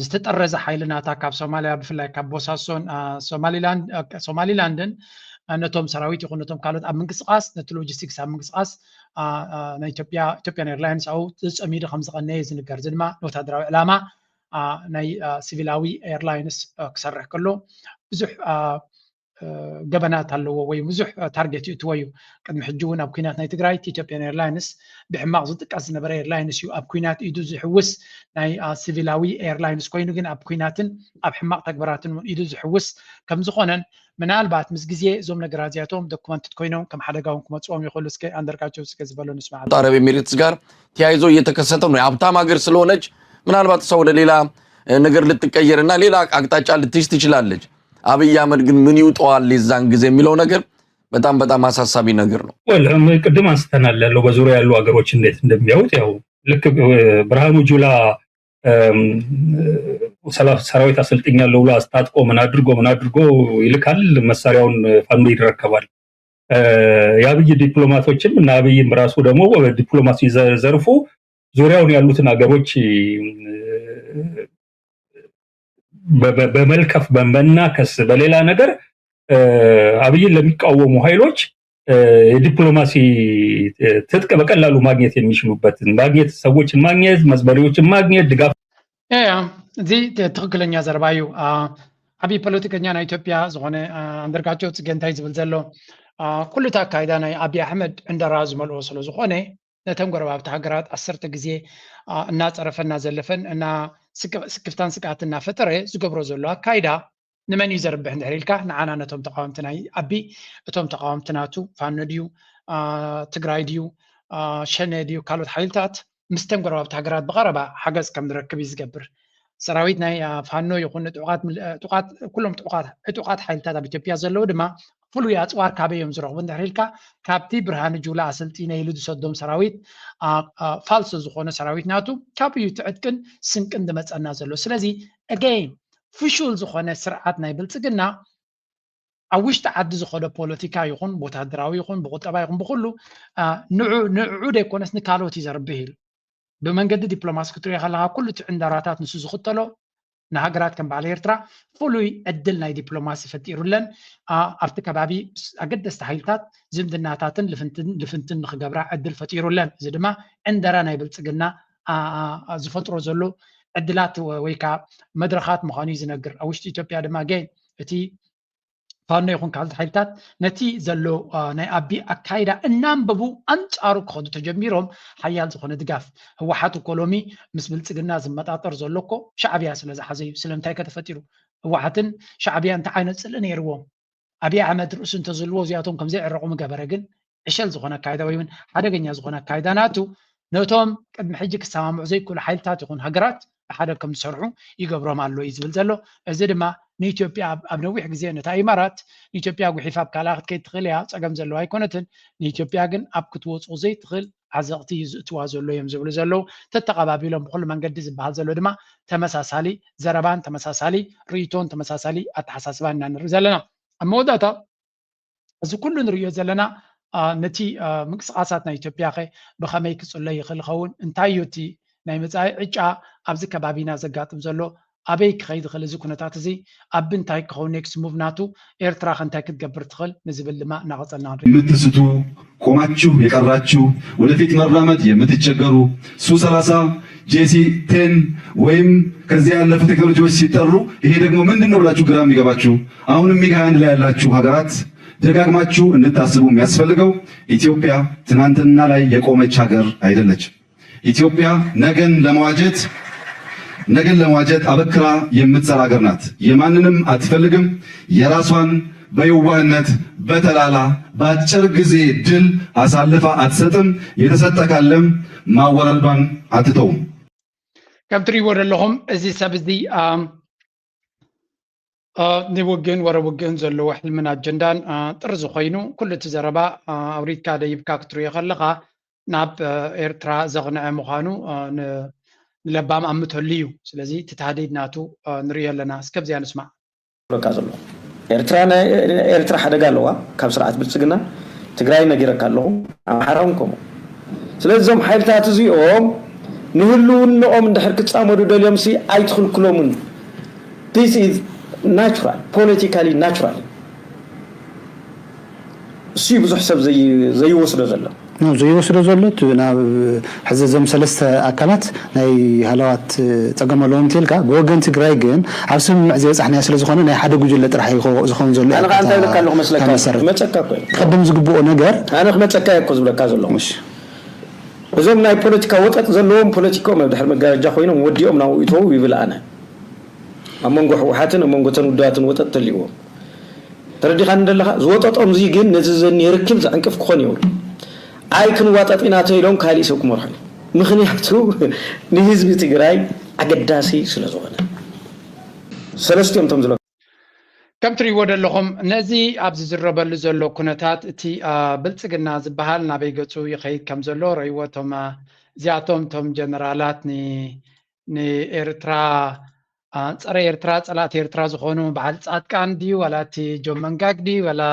ዝተጠረዘ ሓይሊ ናታ ካብ ሶማልያ ብፍላይ ካብ ቦሳሶን ሶማሊላንድን ነቶም ሰራዊት ይኹን ነቶም ካልኦት ኣብ ምንቅስቃስ ነቲ ሎጂስቲክስ ኣብ ምንቅስቃስ ናይ ኢትዮጵያ ኢትዮጵያን ኤርላይንስ ኣብኡ ተፀሚዱ ከም ዝቐነየ ዝንገር እዚ ድማ ንወታደራዊ ዕላማ ናይ ሲቪላዊ ኤርላይንስ ክሰርሕ ከሎ ብዙሕ ገበናት ኣለዎ ወይ ብዙሕ ታርጌት ይእትዎ እዩ ቅድሚ ሕጂ እውን ኣብ ኩናት ናይ ትግራይ ኢትዮጵያን ኤርላይንስ ብሕማቕ ዝጥቀስ ዝነበረ ኤርላይንስ እዩ ኣብ ኩናት ኢዱ ዝሕውስ ናይ ሲቪላዊ ኤርላይንስ ኮይኑ ግን ኣብ ኩናትን ኣብ ሕማቕ ተግባራትን እውን ኢዱ ዝሕውስ ከም ዝኾነን ምናልባት ምስ ግዜ እዞም ነገራት እዚኣቶም ዶኩመንትድ ኮይኖም ከም ሓደጋ እውን ክመፅዎም ይኽእሉ እስከ ኣንደርጋቸው እስከ ዝበሎ ንስማ አረብ ኤሚሬትስ ጋር ተያይዞ እየተከሰተ ነው። የሀብታም ሀገር ስለሆነች ምናልባት እሷ ወደ ሌላ ነገር ልትቀየር እና ሌላ አቅጣጫ ልትይዝ ትችላለች። አብይ አህመድ ግን ምን ይውጠዋል የዛን ጊዜ የሚለው ነገር በጣም በጣም አሳሳቢ ነገር ነው። ቅድም አንስተናል ያለው በዙሪያ ያሉ ሀገሮች እንዴት እንደሚያዩት ያው ልክ ብርሃኑ ጁላ ሰራዊት አሰልጥኛለሁ ብሎ አስታጥቆ ምን አድርጎ ምን አድርጎ ይልካል። መሳሪያውን ፋኖ ይረከባል። የአብይ ዲፕሎማቶችም እና አብይም ራሱ ደግሞ ዲፕሎማሲ ዘርፉ ዙሪያውን ያሉትን ሀገሮች በመልከፍ በመናከስ በሌላ ነገር አብይን ለሚቃወሙ ኃይሎች የዲፕሎማሲ ትጥቅ በቀላሉ ማግኘት የሚችሉበትን ማግኘት ሰዎችን ማግኘት መስመሪዎችን ማግኘት ድጋፍ እዚ ትክክለኛ ዘረባ እዩ። ዓብዪ ፖለቲከኛ ናይ ኢትዮጵያ ዝኾነ ኣንደርጋቸው ፅጌ እንታይ ዝብል ዘሎ ኩሉ እቲ ኣካይዳ ናይ ኣብይ ኣሕመድ ዕንደራ ዝመልኦ ስለ ዝኾነ ነተን ጎረባብቲ ሃገራት ዓሰርተ ግዜ እናፀረፈ እናዘለፈን እና ስክፍታን ስግኣት እናፈጠረ ዝገብሮ ዘሎ ኣካይዳ ንመን እዩ ዘርብሕ እንድሕር ኢልካ፣ ንዓና ነቶም ተቃወምትና ይኣቢ። እቶም ተቃወምቲ ናቱ ፋኖ ድዩ፣ ትግራይ ድዩ፣ ሸኔ ድዩ፣ ካልኦት ሓይልታት ምስተን ጎረባብቲ ሃገራት ብቐረባ ሓገዝ ከም ንረክብ እዩ ዝገብር። ሰራዊት ናይ ፋኖ ይኹን ኩሎም ዕጡቓት ሓይልታት ኣብ ኢትዮጵያ ዘለዉ ድማ ፍሉይ ኣፅዋር ካበይ እዮም ዝረኽቡ እንድሕር ኢልካ፣ ካብቲ ብርሃኑ ጁላ ኣሰልጢነ ኢሉ ዝሰዶም ሰራዊት፣ ፋልሶ ዝኾነ ሰራዊት ናቱ ካብኡ እዩ ትዕጥቅን ስንቅን ዝመፀና ዘሎ። ስለዚ again ፍሹል ዝኾነ ስርዓት ናይ ብልፅግና ኣብ ውሽጢ ዓዲ ዝኸዶ ፖለቲካ ይኹን ብወታደራዊ ይኹን ብቁጠባ ይኹን ብኩሉ ንዑ ዘይኮነስ ንካልኦት እዩ ዘርብህ ኢሉ ብመንገዲ ዲፕሎማሲ ክትሪኦ ከለካ ኩሉ እቲ ዕንደራታት ንሱ ዝኽተሎ ንሃገራት ከም በዓል ኤርትራ ፍሉይ ዕድል ናይ ዲፕሎማሲ ፈጢሩለን። ኣብቲ ከባቢ ኣገደስቲ ሓይልታት ዝምድናታትን ልፍንትን ንክገብራ ዕድል ፈጢሩለን። እዚ ድማ ዕንደራ ናይ ብልፅግና ዝፈጥሮ ዘሎ ዕድላት ወይ ከዓ መድረኻት ምዃኑ እዩ ዝነግር። ኣብ ውሽጢ ኢትዮጵያ ድማ ገ እቲ ፋኖ ይኹን ካልኦት ሓይልታት ነቲ ዘሎ ናይ ኣቢ ኣካይዳ እናንበቡ ኣንጻሩ ክኸዱ ተጀሚሮም ሓያል ዝኾነ ድጋፍ ህወሓት እኮ ሎሚ ምስ ብልፅግና ዝመጣጠር ዘሎ እኮ ሻዕብያ ስለ ዝሓዘ እዩ። ስለምንታይ ከተፈጢሩ ህወሓትን ሻዕብያ እንታይ ዓይነት ፅልኢ ነይርዎም? ኣብይ ኣሕመድ ርእሱ እንተዝህልዎ እዚኣቶም ከምዘይዕረቑ ምገበረ። ግን ዕሸል ዝኾነ ኣካይዳ ወይ እውን ሓደገኛ ዝኾነ ኣካይዳ ናቱ ነቶም ቅድሚ ሕጂ ክሰማምዑ ዘይክእሉ ሓይልታት ይኹን ሃገራት ብሓደ ከም ዝሰርሑ ይገብሮም ኣሎ እዩ ዝብል ዘሎ። እዚ ድማ ንኢትዮጵያ ኣብ ነዊሕ ግዜ ነታ ኢማራት ንኢትዮጵያ ጉሒፋ ኣብ ካልኣ ክትከይድ ትኽእል እያ፣ ፀገም ዘለዋ ኣይኮነትን። ንኢትዮጵያ ግን ኣብ ክትወፁ ዘይትኽእል ዓዘቕቲ እዩ ዝእትዋ ዘሎ እዮም ዝብሉ ዘለዉ። ተተቐባቢሎም ብኩሉ መንገዲ ዝበሃል ዘሎ ድማ ተመሳሳሊ ዘረባን ተመሳሳሊ ርእይቶን ተመሳሳሊ ኣተሓሳስባን ኢና ንርኢ ዘለና። ኣብ መወዳእታ እዚ ኩሉ ንርእዮ ዘለና ነቲ ምንቅስቃሳት ናይ ኢትዮጵያ ከ ብኸመይ ክፅሎ ይኽእል ይኸውን? እንታይ እዩ እቲ ናይ መፃኢ ዕጫ ኣብዚ ከባቢና ዘጋጥም ዘሎ? ኣበይ ክኸይድ ይኽእል እዚ ኩነታት እዚ? ኣቢ እንታይ ክኸውን ኔክስት ሙቭ ናቱ? ኤርትራ ከ እንታይ ክትገብር ትኽእል? ንዝብል ድማ እናቐፀልና ንርኢ። የምትስቱ፣ ቆማችሁ የቀራችሁ፣ ወደፊት መራመድ የምትቸገሩ፣ ሱ ሰላሳ፣ ጄሲ ቴን ወይም ከዚያ ያለፉ ቴክኖሎጂዎች ሲጠሩ ይሄ ደግሞ ምንድን ነው ብላችሁ ግራ የሚገባችሁ፣ አሁንም ሚግ ሃያ አንድ ላይ ያላችሁ ሀገራት ደጋግማችሁ እንድታስቡ የሚያስፈልገው ኢትዮጵያ ትናንትና ላይ የቆመች ሀገር አይደለችም። ኢትዮጵያ ነገን ለመዋጀት ነገን ለመዋጀት አበክራ የምትሰራ ሀገር ናት። የማንንም አትፈልግም። የራሷን በየዋህነት በተላላ በአጭር ጊዜ ድል አሳልፋ አትሰጥም። የተሰጠ ካለም ማወራረዷን አትተውም። ከም ትሪእዎ ዘለኹም እዚ ሰብ እዚ ንውግእን ወረ ውግእን ዘለዎ ሕልምን ኣጀንዳን ጥርዚ ኮይኑ ኩሉ እቲ ዘረባ ኣውሪድካ ደይብካ ክትሪኦ ከለኻ ናብ ኤርትራ ዘቕንዐ ምዃኑ ንለባም ኣምተሉ እዩ። ስለዚ እቲ ታህዲድ ናቱ ንሪኦ ኣለና። እስከ ኣብዚኣ ንስማዕ። ዝብለካ ዘሎ ኤርትራ ናይ ኤርትራ ሓደጋ ኣለዋ ካብ ስርዓት ብልጽግና። ትግራይ ነጊረካ ኣለኹ፣ ኣምሓራ እውን ከምኡ። ስለዚ እዞም ሓይልታት እዚኦም ንህልውንኦም እንድሕር ክጻመዱ ደልዮም ሲ ኣይትኽልክሎምን። This is natural, politically natural። እሱ ብዙሕ ሰብ ዘይወስዶ ዘሎ ዘይወስዶ ዘሎ ናብ ሕዚ እዞም ሰለስተ ኣካላት ናይ ሃለዋት ፀገም ኣለዎም እንተልካ ብወገን ትግራይ ግን ኣብ ስምምዕ ዘይበፃሕናዮ ስለ ዝኾነ ናይ ሓደ ጉጅለ ጥራሕ እዩ ዝኸውን ዘሎ። ኣነ ከዓ እንታይ እብለካ ኣለኹ መስለካ? ክመፀካ እኮ እዩ። ክቐደም ዝግብኦ ነገር ኣነ ክመፀካ እየ እኮ ዝብለካ ዘለኹ። እዞም ናይ ፖለቲካ ወጠጥ ዘለዎም ፖለቲካኦም ኣብ ድሕሪ መጋረጃ ኮይኖም ወዲኦም ናብኡ ይተዉ ይብል ኣነ። ኣብ መንጎ ህወሓትን ኣብ መንጎ ተን ውድባትን ወጠጥ ተልዎም ተረዲኻኒ ዘለኻ? ዝወጠጦም እዚ ግን ነዚ ዘኒ ርክብ ዘዕንቅፍ ክኾን ይብሉ። ኣይ ክንዋጠጥ ኢና ተኢሎም ካሊእ ሰብ ክመርሖ እዩ። ምኽንያቱ ንህዝቢ ትግራይ ኣገዳሲ ስለ ዝኾነ። ሰለስቲኦም እቶም ዝለ ከም ትሪእዎ ዘለኹም ነዚ ኣብ ዝዝረበሉ ዘሎ ኩነታት እቲ ብልፅግና ዝበሃል ናበይ ገፁ ይኸይድ ከም ዘሎ ረእይዎ። እቶም እዚኣቶም እቶም ጀነራላት ንኤርትራ ፀረ ኤርትራ ፀላእቲ ኤርትራ ዝኾኑ በዓል ፃድቃን ድዩ ዋላ እቲ ጆን መንጋግ ድዩ ዋላ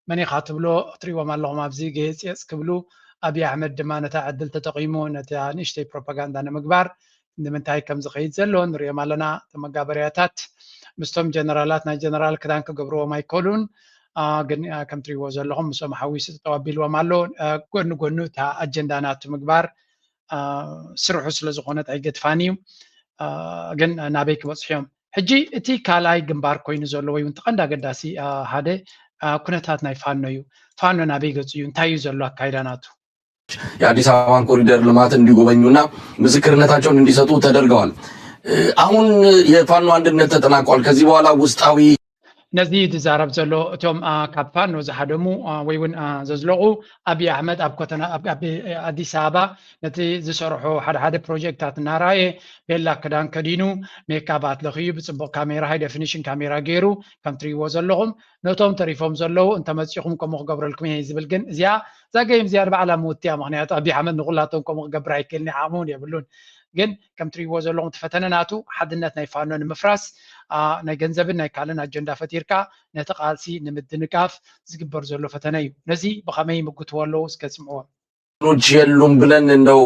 መን ኢኻ ትብሎ ትሪእዎም ኣለኹም ኣብዚ ገየፅየፅ ክብሉ ኣብይ ኣሕመድ ድማ ነታ ዕድል ተጠቒሙ ነታ ንእሽተይ ፕሮፓጋንዳ ንምግባር ንምንታይ ከም ዝኸይድ ዘሎ ንሪኦም ኣለና። ተመጋበርያታት ምስቶም ጀነራላት ናይ ጀነራል ክዳን ክገብርዎም ኣይከሉን። ግን ከም ትሪእዎ ዘለኹም ምስኦም ሓዊሱ ጠጠው ኣቢልዎም ኣሎ። ጎኒ ጎኑ እታ ኣጀንዳ ናቱ ምግባር ስርሑ ስለ ዝኾነት ኣይገድፋን እዩ። ግን ናበይ ክበፅሑ እዮም? ሕጂ እቲ ካልኣይ ግንባር ኮይኑ ዘሎ ወይ እውን ተቐንዲ ኣገዳሲ ሓደ ኩነታት ናይ ፋኖ እዩ። ፋኖ ናበይ ገፁ እዩ? እንታይ እዩ ዘሎ ኣካይዳ ናቱ? የአዲስ አበባን ኮሪደር ልማት እንዲጎበኙና ምስክርነታቸውን እንዲሰጡ ተደርገዋል። አሁን የፋኖ አንድነት ተጠናቋል። ከዚህ በኋላ ውስጣዊ ነዚ ዝዛረብ ዘሎ እቶም ካብ ፋኖ ዝሃደሙ ወይ እውን ዘዝለቑ፣ ኣብይ ኣሕመድ ኣብ ኮተና ኣብ ኣዲስ ኣበባ ነቲ ዝሰርሖ ሓደ ሓደ ፕሮጀክታት እናረኣየ፣ ቤላ ክዳን ከዲኑ፣ ሜካባት ለኽዩ፣ ብፅቡቕ ካሜራ፣ ሃይ ደፊኒሽን ካሜራ ገይሩ፣ ከም ትሪእዎ ዘለኹም ነቶም ተሪፎም ዘለዉ እንተመፂኹም ከምኡ ክገብረልኩም እየ ዝብል። ግን እዚኣ እዛ ገይም እዚኣ ንባዕላ ምውት እያ። ምክንያቱ ኣብይ ኣሕመድ ንኩላቶም ከምኡ ክገብር ኣይክእልን፣ ዓቕሚ እውን የብሉን። ግን ከም ትሪእዎ ዘለኹም እቲ ፈተነ ናቱ ሓድነት ናይ ፋኖ ንምፍራስ ናይ ገንዘብን ናይ ካልእን ኣጀንዳ ፈጢርካ ነቲ ቃልሲ ንምድንጋፍ ዝግበር ዘሎ ፈተነ እዩ። ነዚ ብኸመይ ይምጉትዎ ኣለዉ? እስከ ስምዕዎም። ኖች የሉም ብለን እንደው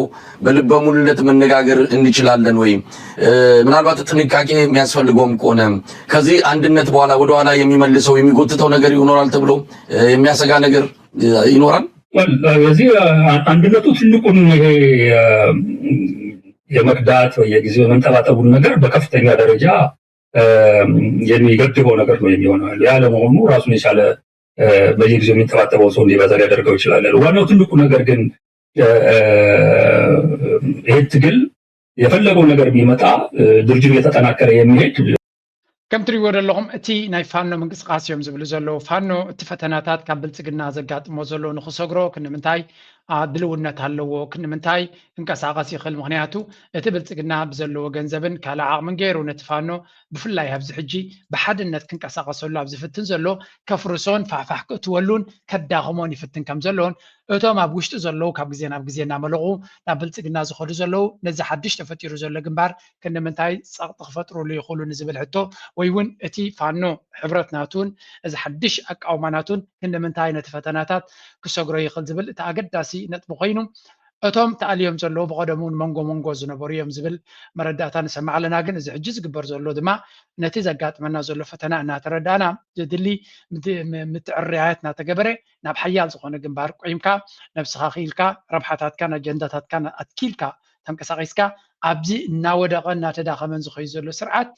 በልበ ሙሉነት መነጋገር እንችላለን ወይ? ምናልባት ጥንቃቄ የሚያስፈልገውም ከሆነ ከዚህ አንድነት በኋላ ወደኋላ የሚመልሰው የሚጎትተው ነገር ይኖራል ተብሎ የሚያሰጋ ነገር ይኖራል? እዚህ አንድነቱ ትልቁን ይሄ የመክዳት ወይ የጊዜው የመንጠባጠቡን ነገር በከፍተኛ ደረጃ የሚገድበው ነገር ነው የሚሆነው። ያ ለመሆኑ ራሱን የቻለ በየጊዜው የሚንጠባጠበው ሰው እንዲበዛ ሊያደርገው ይችላል። ዋናው ትልቁ ነገር ግን ይሄ ትግል የፈለገው ነገር ቢመጣ ድርጅቱ የተጠናከረ የሚሄድ ከም ትሪእዎ ዘለኹም እቲ ናይ ፋኖ ምንቅስቃስ እዮም ዝብሉ ዘለዉ። ፋኖ እቲ ፈተናታት ካብ ብልፅግና ዘጋጥሞ ዘሎ ንክሰግሮ ክንምንታይ ድልውነት ኣለዎ፣ ክንምንታይ ክንቀሳቀስ ይኽእል? ምክንያቱ እቲ ብልፅግና ብዘለዎ ገንዘብን ካልእ ዓቕምን ገይሩ ነቲ ፋኖ ብፍላይ ኣብዚ ሕጂ ብሓድነት ክንቀሳቀሰሉ ኣብ ዝፍትን ዘሎ ከፍርሶን ፋሕፋሕ ክእትወሉን ከዳኽሞን ይፍትን ከም ዘለውን እቶም ኣብ ውሽጢ ዘለዉ ካብ ግዜ ናብ ግዜ እናመለቑ ናብ ብልፅግና ዝኸዱ ዘለዉ ነዚ ሓድሽ ተፈጢሩ ዘሎ ግንባር ክንምንታይ ፀቕጢ ክፈጥሩሉ ይኽእሉ ንዝብል ሕቶ ወይ እውን እቲ ፋኖ ሕብረት ናቱን እዚ ሓድሽ ኣቃውማ ናቱን ክንምንታይ ነቲ ፈተናታት ክሰግሮ ይኽእል ዝብል እቲ ኣገዳሲ ነጥቢ ኮይኑ እቶም ተኣልዮም ዘለዉ ብቐደሙ እውን መንጎ መንጎ ዝነበሩ እዮም ዝብል መረዳእታ ንሰምዕ ኣለና። ግን እዚ ሕጂ ዝግበር ዘሎ ድማ ነቲ ዘጋጥመና ዘሎ ፈተና እናተረዳእና ዘድሊ ምትዕርያያት እናተገበረ ናብ ሓያል ዝኾነ ግንባር ቆይምካ ነብስኻ ክኢልካ ረብሓታትካን ኣጀንዳታትካን ኣትኪልካ ተንቀሳቒስካ ኣብዚ እናወደቐ እናተዳኸመን ዝኸዩ ዘሎ ስርዓት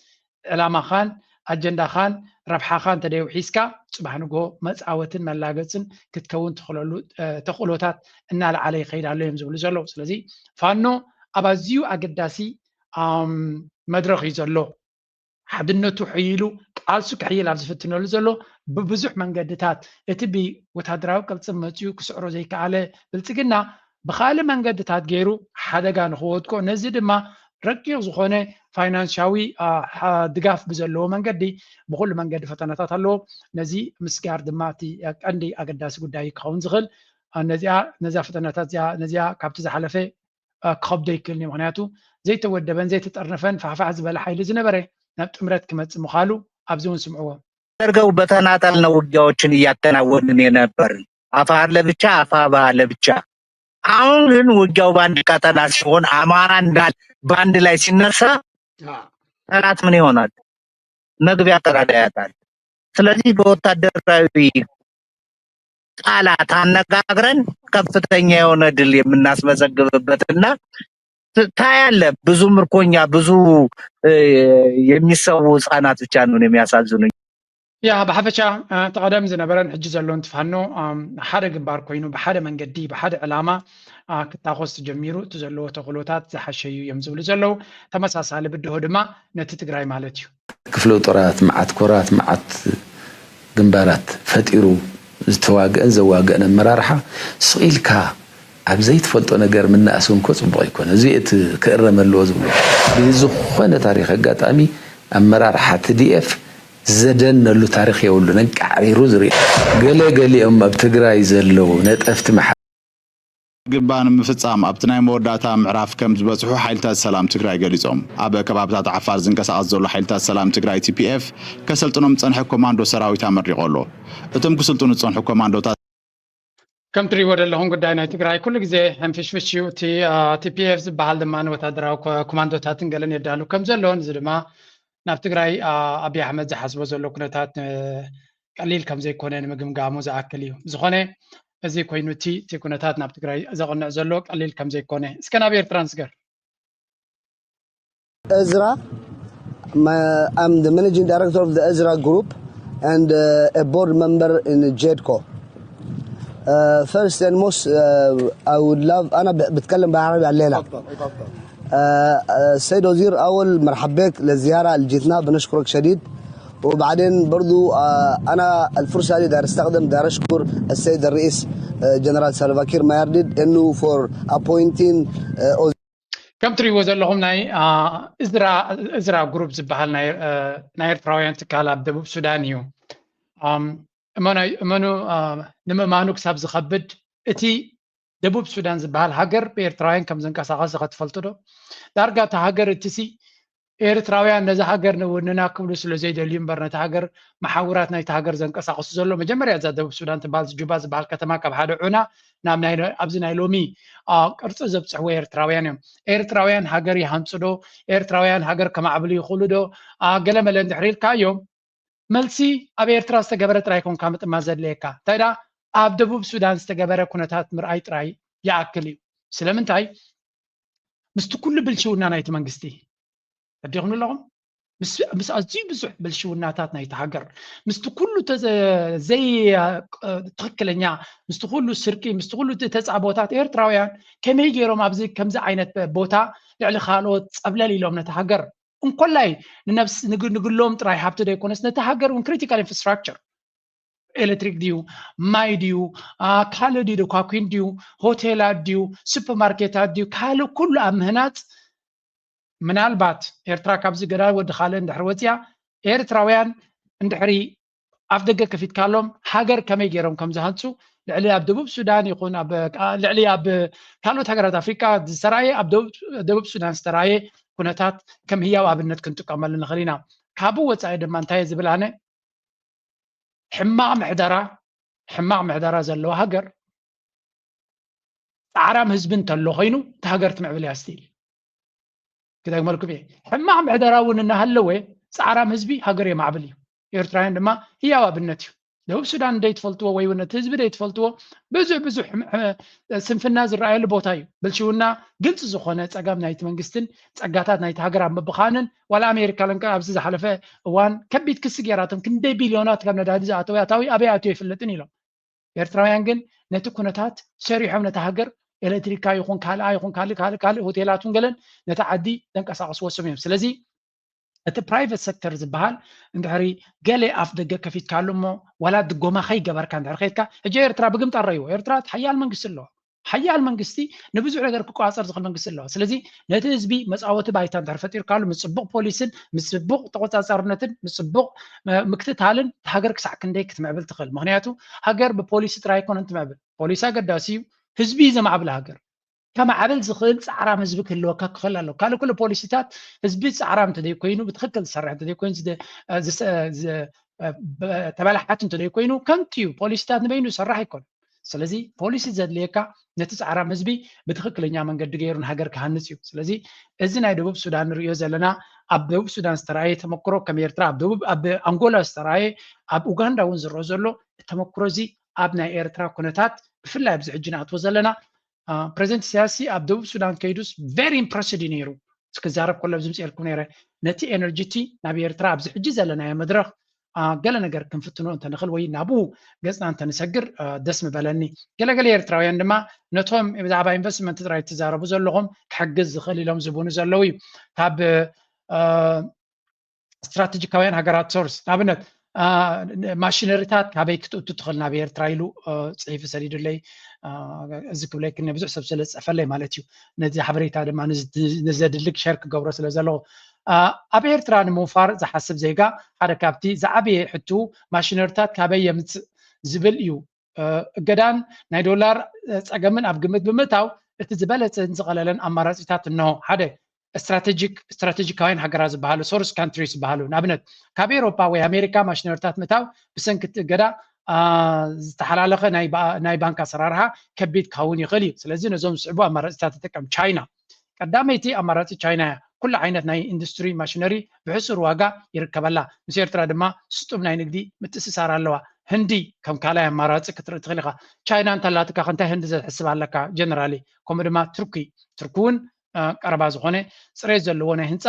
ዕላማኻን ኣጀንዳኻን ረብሓኻ እንተደይውሒስካ ፅባሕ ንግሆ መፃወትን መላገፅን ክትከውን ትኽእለሉ ተኽእሎታት እናለዓለ ይኸይድ ኣሎ እዮም ዝብሉ ዘለዉ። ስለዚ ፋኖ ኣብ ኣዝዩ ኣገዳሲ መድረኽ እዩ ዘሎ። ሓድነቱ ሕይሉ ቃልሱ ክሕይል ኣብ ዝፍትነሉ ዘሎ ብብዙሕ መንገድታት እቲ ብወታደራዊ ቅልፅም መፅኡ ክስዕሮ ዘይከኣለ ብልፅግና ብካልእ መንገድታት ገይሩ ሓደጋ ንክወድቆ ነዚ ድማ ረቂቕ ዝኾነ ፋይናንሻዊ ድጋፍ ብዘለዎ መንገዲ ብኩሉ መንገዲ ፈተናታት ኣለዎ። ነዚ ምስጋር ድማ እቲ ቀንዲ ኣገዳሲ ጉዳይ ክኸውን ዝኽእል ነዚኣ ነዛ ፈተናታት እዚኣ ነዚኣ ካብቲ ዝሓለፈ ክኸብዶ ይክእል እዩ። ምክንያቱ ዘይተወደበን ዘይተጠርነፈን ፋሕፋሕ ዝበለ ሓይሊ ዝነበረ ናብ ጥምረት ክመፅእ ምዃሉ ኣብዚ እውን ስምዕዎ። ደርገው በተናጠል ነው ውጊያዎችን እያከናወንን የነበር። አፋር ለብቻ፣ አፋባ ለብቻ። አሁን ግን ውጊያው በአንድ ቀጠና ሲሆን አማራ እንዳል በአንድ ላይ ሲነሳ ጠላት ምን ይሆናል? መግቢያ ቀዳዳ ያጣል። ስለዚህ በወታደራዊ ቃላት አነጋግረን ከፍተኛ የሆነ ድል የምናስመዘግብበትና ታያለ ብዙ ምርኮኛ ብዙ የሚሰዉ ህጻናት ብቻ ነው የሚያሳዝኑኝ። ያ ብሓፈሻ እቲ ቀደም ዝነበረን ሕጂ ዘሎን ትፋኖ ሓደ ግንባር ኮይኑ ብሓደ መንገዲ ብሓደ ዕላማ ክታኾስ ጀሚሩ እቲ ዘለዎ ተኽእሎታት ዝሓሸዩ እዮም ዝብሉ ዘለዉ። ተመሳሳሊ ብድሆ ድማ ነቲ ትግራይ ማለት እዩ። ክፍለ ጦራት መዓት ኮራት መዓት ግንባራት ፈጢሩ ዝተዋግአን ዘዋግአን ኣመራርሓ ስቕ ኢልካ ኣብ ዘይትፈልጦ ነገር ምንኣስ እውን እኮ ፅቡቕ ኣይኮነ። እዚ እቲ ክእረም ኣለዎ ዝብሎ ብዝኾነ ታሪክ ኣጋጣሚ ኣመራርሓ ቲ ዲ ኤፍ ዘደነሉ ታሪክ የብሉን። እንቃዕሪሩ ዝርኢ ገለ ገሊኦም ኣብ ትግራይ ዘለዉ ነጠፍቲ መሓ ግባ ንምፍፃም ኣብቲ ናይ መወዳእታ ምዕራፍ ከም ዝበፅሑ ሓይልታት ሰላም ትግራይ ገሊፆም። ኣብ ከባብታት ዓፋር ዝንቀሳቐስ ዘሎ ሓይልታት ሰላም ትግራይ ቲ ፒ ኤፍ ከሰልጥኖም ዝፀንሐ ኮማንዶ ሰራዊት ኣመሪቑ ኣሎ። እቶም ክስልጥኑ ዝፀንሑ ኮማንዶታት ከም ትሪእዎ ዘለኹም ጉዳይ ናይ ትግራይ ኩሉ ግዜ ሕንፍሽፍሽ እዩ። እቲ ቲ ፒ ኤፍ ዝበሃል ድማ ንወታደራዊ ኮማንዶታትን ገለን የዳሉ ከም ዘሎ እዚ ድማ ናብ ትግራይ ኣብይ ኣሕመድ ዝሓስቦ ዘሎ ኩነታት ቀሊል ከም ዘይኮነ ንምግምጋሙ ዝኣክል እዩ። ዝኾነ እዚ ኮይኑ እቲ እቲ ኩነታት ናብ ትግራይ ዘቕንዕ ዘሎ ቀሊል ከም ዘይኮነ እስከ ናብ ኤርትራ ንስገር። Ezra. My, I'm the managing director of the Ezra Group and uh, a board member in JEDCO. First and most, I would love، أنا بتكلم بالعربي على الليلة. السيد وزير، أول مرحب بك للزيارة اللي جيتنا، بنشكرك شديد. وبعدين برضو أنا الفرصة دي داير أستخدم، داير أشكر السيد الرئيس جنرال سالفاكير مايارديد إنه for appointing ከም ትሪእዎ ዘለኹም ናይ እዝራ እዝራ ግሩፕ ዝበሃል ናይ ኤርትራውያን ትካል ኣብ ደቡብ ሱዳን እዩ። እመኑ ንምእማኑ ክሳብ ዝኸብድ። እቲ ደቡብ ሱዳን ዝበሃል ሃገር ብኤርትራውያን ከም ዝንቀሳቐስ ኸትፈልጡ ዶ? ዳርጋ እቲ ሃገር እቲሲ ኤርትራውያን ነዚ ሃገር ንውንና ክብሉ ስለ ዘይደልዩ እምበር ነቲ ሃገር መሓውራት ናይቲ ሃገር ዘንቀሳቐሱ ዘሎ መጀመርያ እዛ ደቡብ ሱዳን ትበሃል ጁባ ዝበሃል ከተማ ካብ ሓደ ዑና ናብ ኣብዚ ናይ ሎሚ ቅርፂ ዘብፅሕዎ ኤርትራውያን እዮም። ኤርትራውያን ሃገር ይሃንፁ ዶ? ኤርትራውያን ሃገር ከማዕብሉ ይኽእሉ ዶ? ገለመለ እንድሕር ኢልካዮም መልሲ ኣብ ኤርትራ ዝተገበረ ጥራይ ኮንካ ምጥማት ዘድልየካ። እንታይ ደኣ ኣብ ደቡብ ሱዳን ዝተገበረ ኩነታት ምርኣይ ጥራይ ይኣክል እዩ። ስለምንታይ? ምስቲ ኩሉ ብልሽውና ናይቲ መንግስቲ ተረዲኹም ኣለኹም። ምስ ኣዝዩ ብዙሕ ብልሽውናታት ናይቲ ሃገር፣ ምስቲ ኩሉ ዘይ ትኽክለኛ፣ ምስቲ ኩሉ ስርቂ፣ ምስቲ ኩሉ ተፃቦታት ኤርትራውያን ከመይ ገይሮም ኣብዚ ከምዚ ዓይነት ቦታ ልዕሊ ካልኦት ፀብለል ኢሎም ነቲ ሃገር እንኮላይ ንነብስ ንግሎም ጥራይ ሃብቲ ዘይኮነስ ነቲ ሃገር እውን ክሪቲካል ኢንፍራስትራክቸር ኤሌክትሪክ ድዩ፣ ማይ ድዩ፣ ካልእ ድዩ፣ ኳኩን ድዩ፣ ሆቴላት ድዩ፣ ሱፐርማርኬታት ድዩ፣ ካልእ ኩሉ ኣብ ምህናፅ ምናልባት ኤርትራ ካብዚ ገዳይ ወዲ ካልእ እንድሕር ወፅያ ኤርትራውያን እንድሕሪ ኣፍ ደገ ከፊትካሎም ሃገር ከመይ ገይሮም ከም ዝሃንፁ ልዕሊ ኣብ ደቡብ ሱዳን ይኹን ልዕሊ ኣብ ካልኦት ሃገራት ኣፍሪቃ ዝተራእየ ኣብ ደቡብ ሱዳን ዝተራእየ ኩነታት ከም ህያው ኣብነት ክንጥቀመሉ ንኽእል ኢና። ካብኡ ወፃኢ ድማ እንታይ ዝብል ኣነ ሕማቕ ምሕደራ ሕማቕ ምሕደራ ዘለዎ ሃገር ፃዕራም ህዝቢ እንተሎ ኮይኑ እቲ ሃገር ትምዕብል እያ ስቲል ክደግመልኩም እየ። ሕማቕ ምሕደራ እውን እናሃለወ ፃዕራም ህዝቢ ሃገር የማዕብል እዩ። ኤርትራውያን ድማ ህያው ኣብነት እዩ። ደቡብ ሱዳን ደይትፈልጥዎ ወይ እውን እቲ ህዝቢ ደይትፈልጥዎ ብዙሕ ብዙሕ ስንፍና ዝረኣየሉ ቦታ እዩ። ብልሽውና ግልፂ ዝኾነ ፀገም ናይቲ መንግስትን ፀጋታት ናይቲ ሃገር ኣብ ምብኻንን ዋላ ኣሜሪካ ለንቀ ኣብዚ ዝሓለፈ እዋን ከቢድ ክሲ ገይራቶም ክንደይ ቢልዮናት ካብ ነዳዲ ዝኣተወ ኣታዊ ኣበይ ኣትዮ ኣይፍለጥን ኢሎም። ኤርትራውያን ግን ነቲ ኩነታት ሰሪሖም ነቲ ሃገር ኤሌክትሪካ ይኹን ካልኣ ይኹን ካልእ ካልእ ካልእ ሆቴላት እውን ገለን ነቲ ዓዲ ዘንቀሳቐስዎ ስም እዮም። ስለዚ እቲ ፕራይቨት ሴክተር ዝበሃል እንድሕሪ ገለ ኣፍ ደገ ከፊትካሉ እሞ ዋላ ድጎማ ከይገበርካ እንድሕር ከይድካ ሕጂ ኤርትራ ብግምጣር ረእይዎ። ኤርትራ ሓያል መንግስቲ ኣለዋ። ሓያል መንግስቲ ንብዙሕ ነገር ክቆፃፀር ዝኽእል መንግስቲ ኣለዋ። ስለዚ ነቲ ህዝቢ መፃወቲ ባይታ እንድሕር ፈጢርካሉ ምስ ፅቡቕ ፖሊስን ምስ ፅቡቕ ተቆፃፃርነትን ምስ ፅቡቕ ምክትታልን ሃገር ክሳዕ ክንደይ ክትምዕብል ትኽእል? ምክንያቱ ሃገር ብፖሊሲ ጥራይ ኣይኮነን ትምዕብል። ፖሊሲ ኣገዳሲ እዩ። ህዝቢ እዩ ዘማዕብል ሃገር። ከማዕብል ዝኽእል ፃዕራም ህዝቢ ክህልወካ ክኽእል ኣለዎ። ካልእ ኩሉ ፖሊሲታት ህዝቢ ፃዕራም እንተዘይኮይኑ ብትኽክል ዝሰርሕ እንተዘይኮይኑ ተበላሓት እንተዘይኮይኑ ከንቱ እዩ። ፖሊሲታት ንበይኑ ዝሰራሕ ኣይኮነን። ስለዚ ፖሊሲ ዘድልየካ ነቲ ፃዕራም ህዝቢ ብትኽክለኛ መንገዲ ገይሩ ንሃገር ክሃንፅ እዩ። ስለዚ እዚ ናይ ደቡብ ሱዳን ንሪኦ ዘለና ኣብ ደቡብ ሱዳን ዝተረኣየ ተመክሮ ከም ኤርትራ ኣብ ደቡብ ኣብ ኣንጎላ ዝተረኣየ ኣብ ኡጋንዳ እውን ዝረኦ ዘሎ ተመክሮ እዚ ኣብ ናይ ኤርትራ ኩነታት ብፍላይ ኣብዚ ሕጂ ንኣትዎ ዘለና ፕሬዚደንት ኢሳያስ ኣብ ደቡብ ሱዳን ከይዱስ ቨሪ ኢምፕረስድ እዩ ነይሩ። ክዛረብ ከሎ ኣብዚ ምፅኤልኩም ነይረ ነቲ ኤነርጂ እቲ ናብ ኤርትራ ኣብዚ ሕጂ ዘለናዮ መድረኽ ገለ ነገር ክንፍትኖ እንተንኽእል ወይ ናብኡ ገፅና እንተንሰግር ደስ ምበለኒ። ገለገለ ኤርትራውያን ድማ ነቶም ብዛዕባ ኢንቨስትመንት ጥራይ ትዛረቡ ዘለኹም ክሕግዝ ዝኽእል ኢሎም ዝብኑ ዘለዉ እዩ። ካብ ስትራቴጂካውያን ሃገራት ሶርስ ንኣብነት ማሽነሪታት ካበይ ክትእቱ ትኽእል ናብ ኤርትራ ኢሉ ፅሒፉ ሰዲዱለይ። እዚ ክብለይ ክነ ብዙሕ ሰብ ስለ ዝፀፈለይ ማለት እዩ። ነዚ ሓበሬታ ድማ ንዘድሊ ሸር ክገብሮ ስለ ዘለኹ ኣብ ኤርትራ ንምውፋር ዝሓስብ ዜጋ ሓደ ካብቲ ዝዓበየ ሕቱ ማሽነሪታት ካበይ የምፅእ ዝብል እዩ። እገዳን ናይ ዶላር ፀገምን ኣብ ግምት ብምእታው እቲ ዝበለፀን ዝቐለለን ኣማራፂታት እንሆ። ሓደ ስትራቴጂክ ስትራቴጂካውያን ሃገራት ዝበሃሉ ሶርስ ካንትሪስ ዝበሃሉ ንኣብነት ካብ ኤሮፓ ወይ ኣሜሪካ ማሽነሪታት ምእታው ብሰንኪ እቲ እገዳ ዝተሓላለኸ ናይ ባንክ ኣሰራርሓ ከቢድ ክኸውን ይኽእል እዩ። ስለዚ ነዞም ዝስዕቡ ኣማራፂታት ትጥቀም። ቻይና ቀዳመይቲ ኣማራፂ ቻይና እያ። ኩሉ ዓይነት ናይ ኢንዱስትሪ ማሽነሪ ብሕሱር ዋጋ ይርከበላ። ምስ ኤርትራ ድማ ስጡም ናይ ንግዲ ምትእስሳር ኣለዋ። ህንዲ ከም ካልኣይ ኣማራፂ ክትርኢ ትኽእል ኢኻ። ቻይና እንተላትካ ከ እንታይ ህንዲ ዘትሕስብ ኣለካ ጀነራሊ? ከምኡ ድማ ቱርኪ ቱርኪ እውን ቀረባ ዝኾነ ፅሬት ዘለዎ ናይ ህንፃ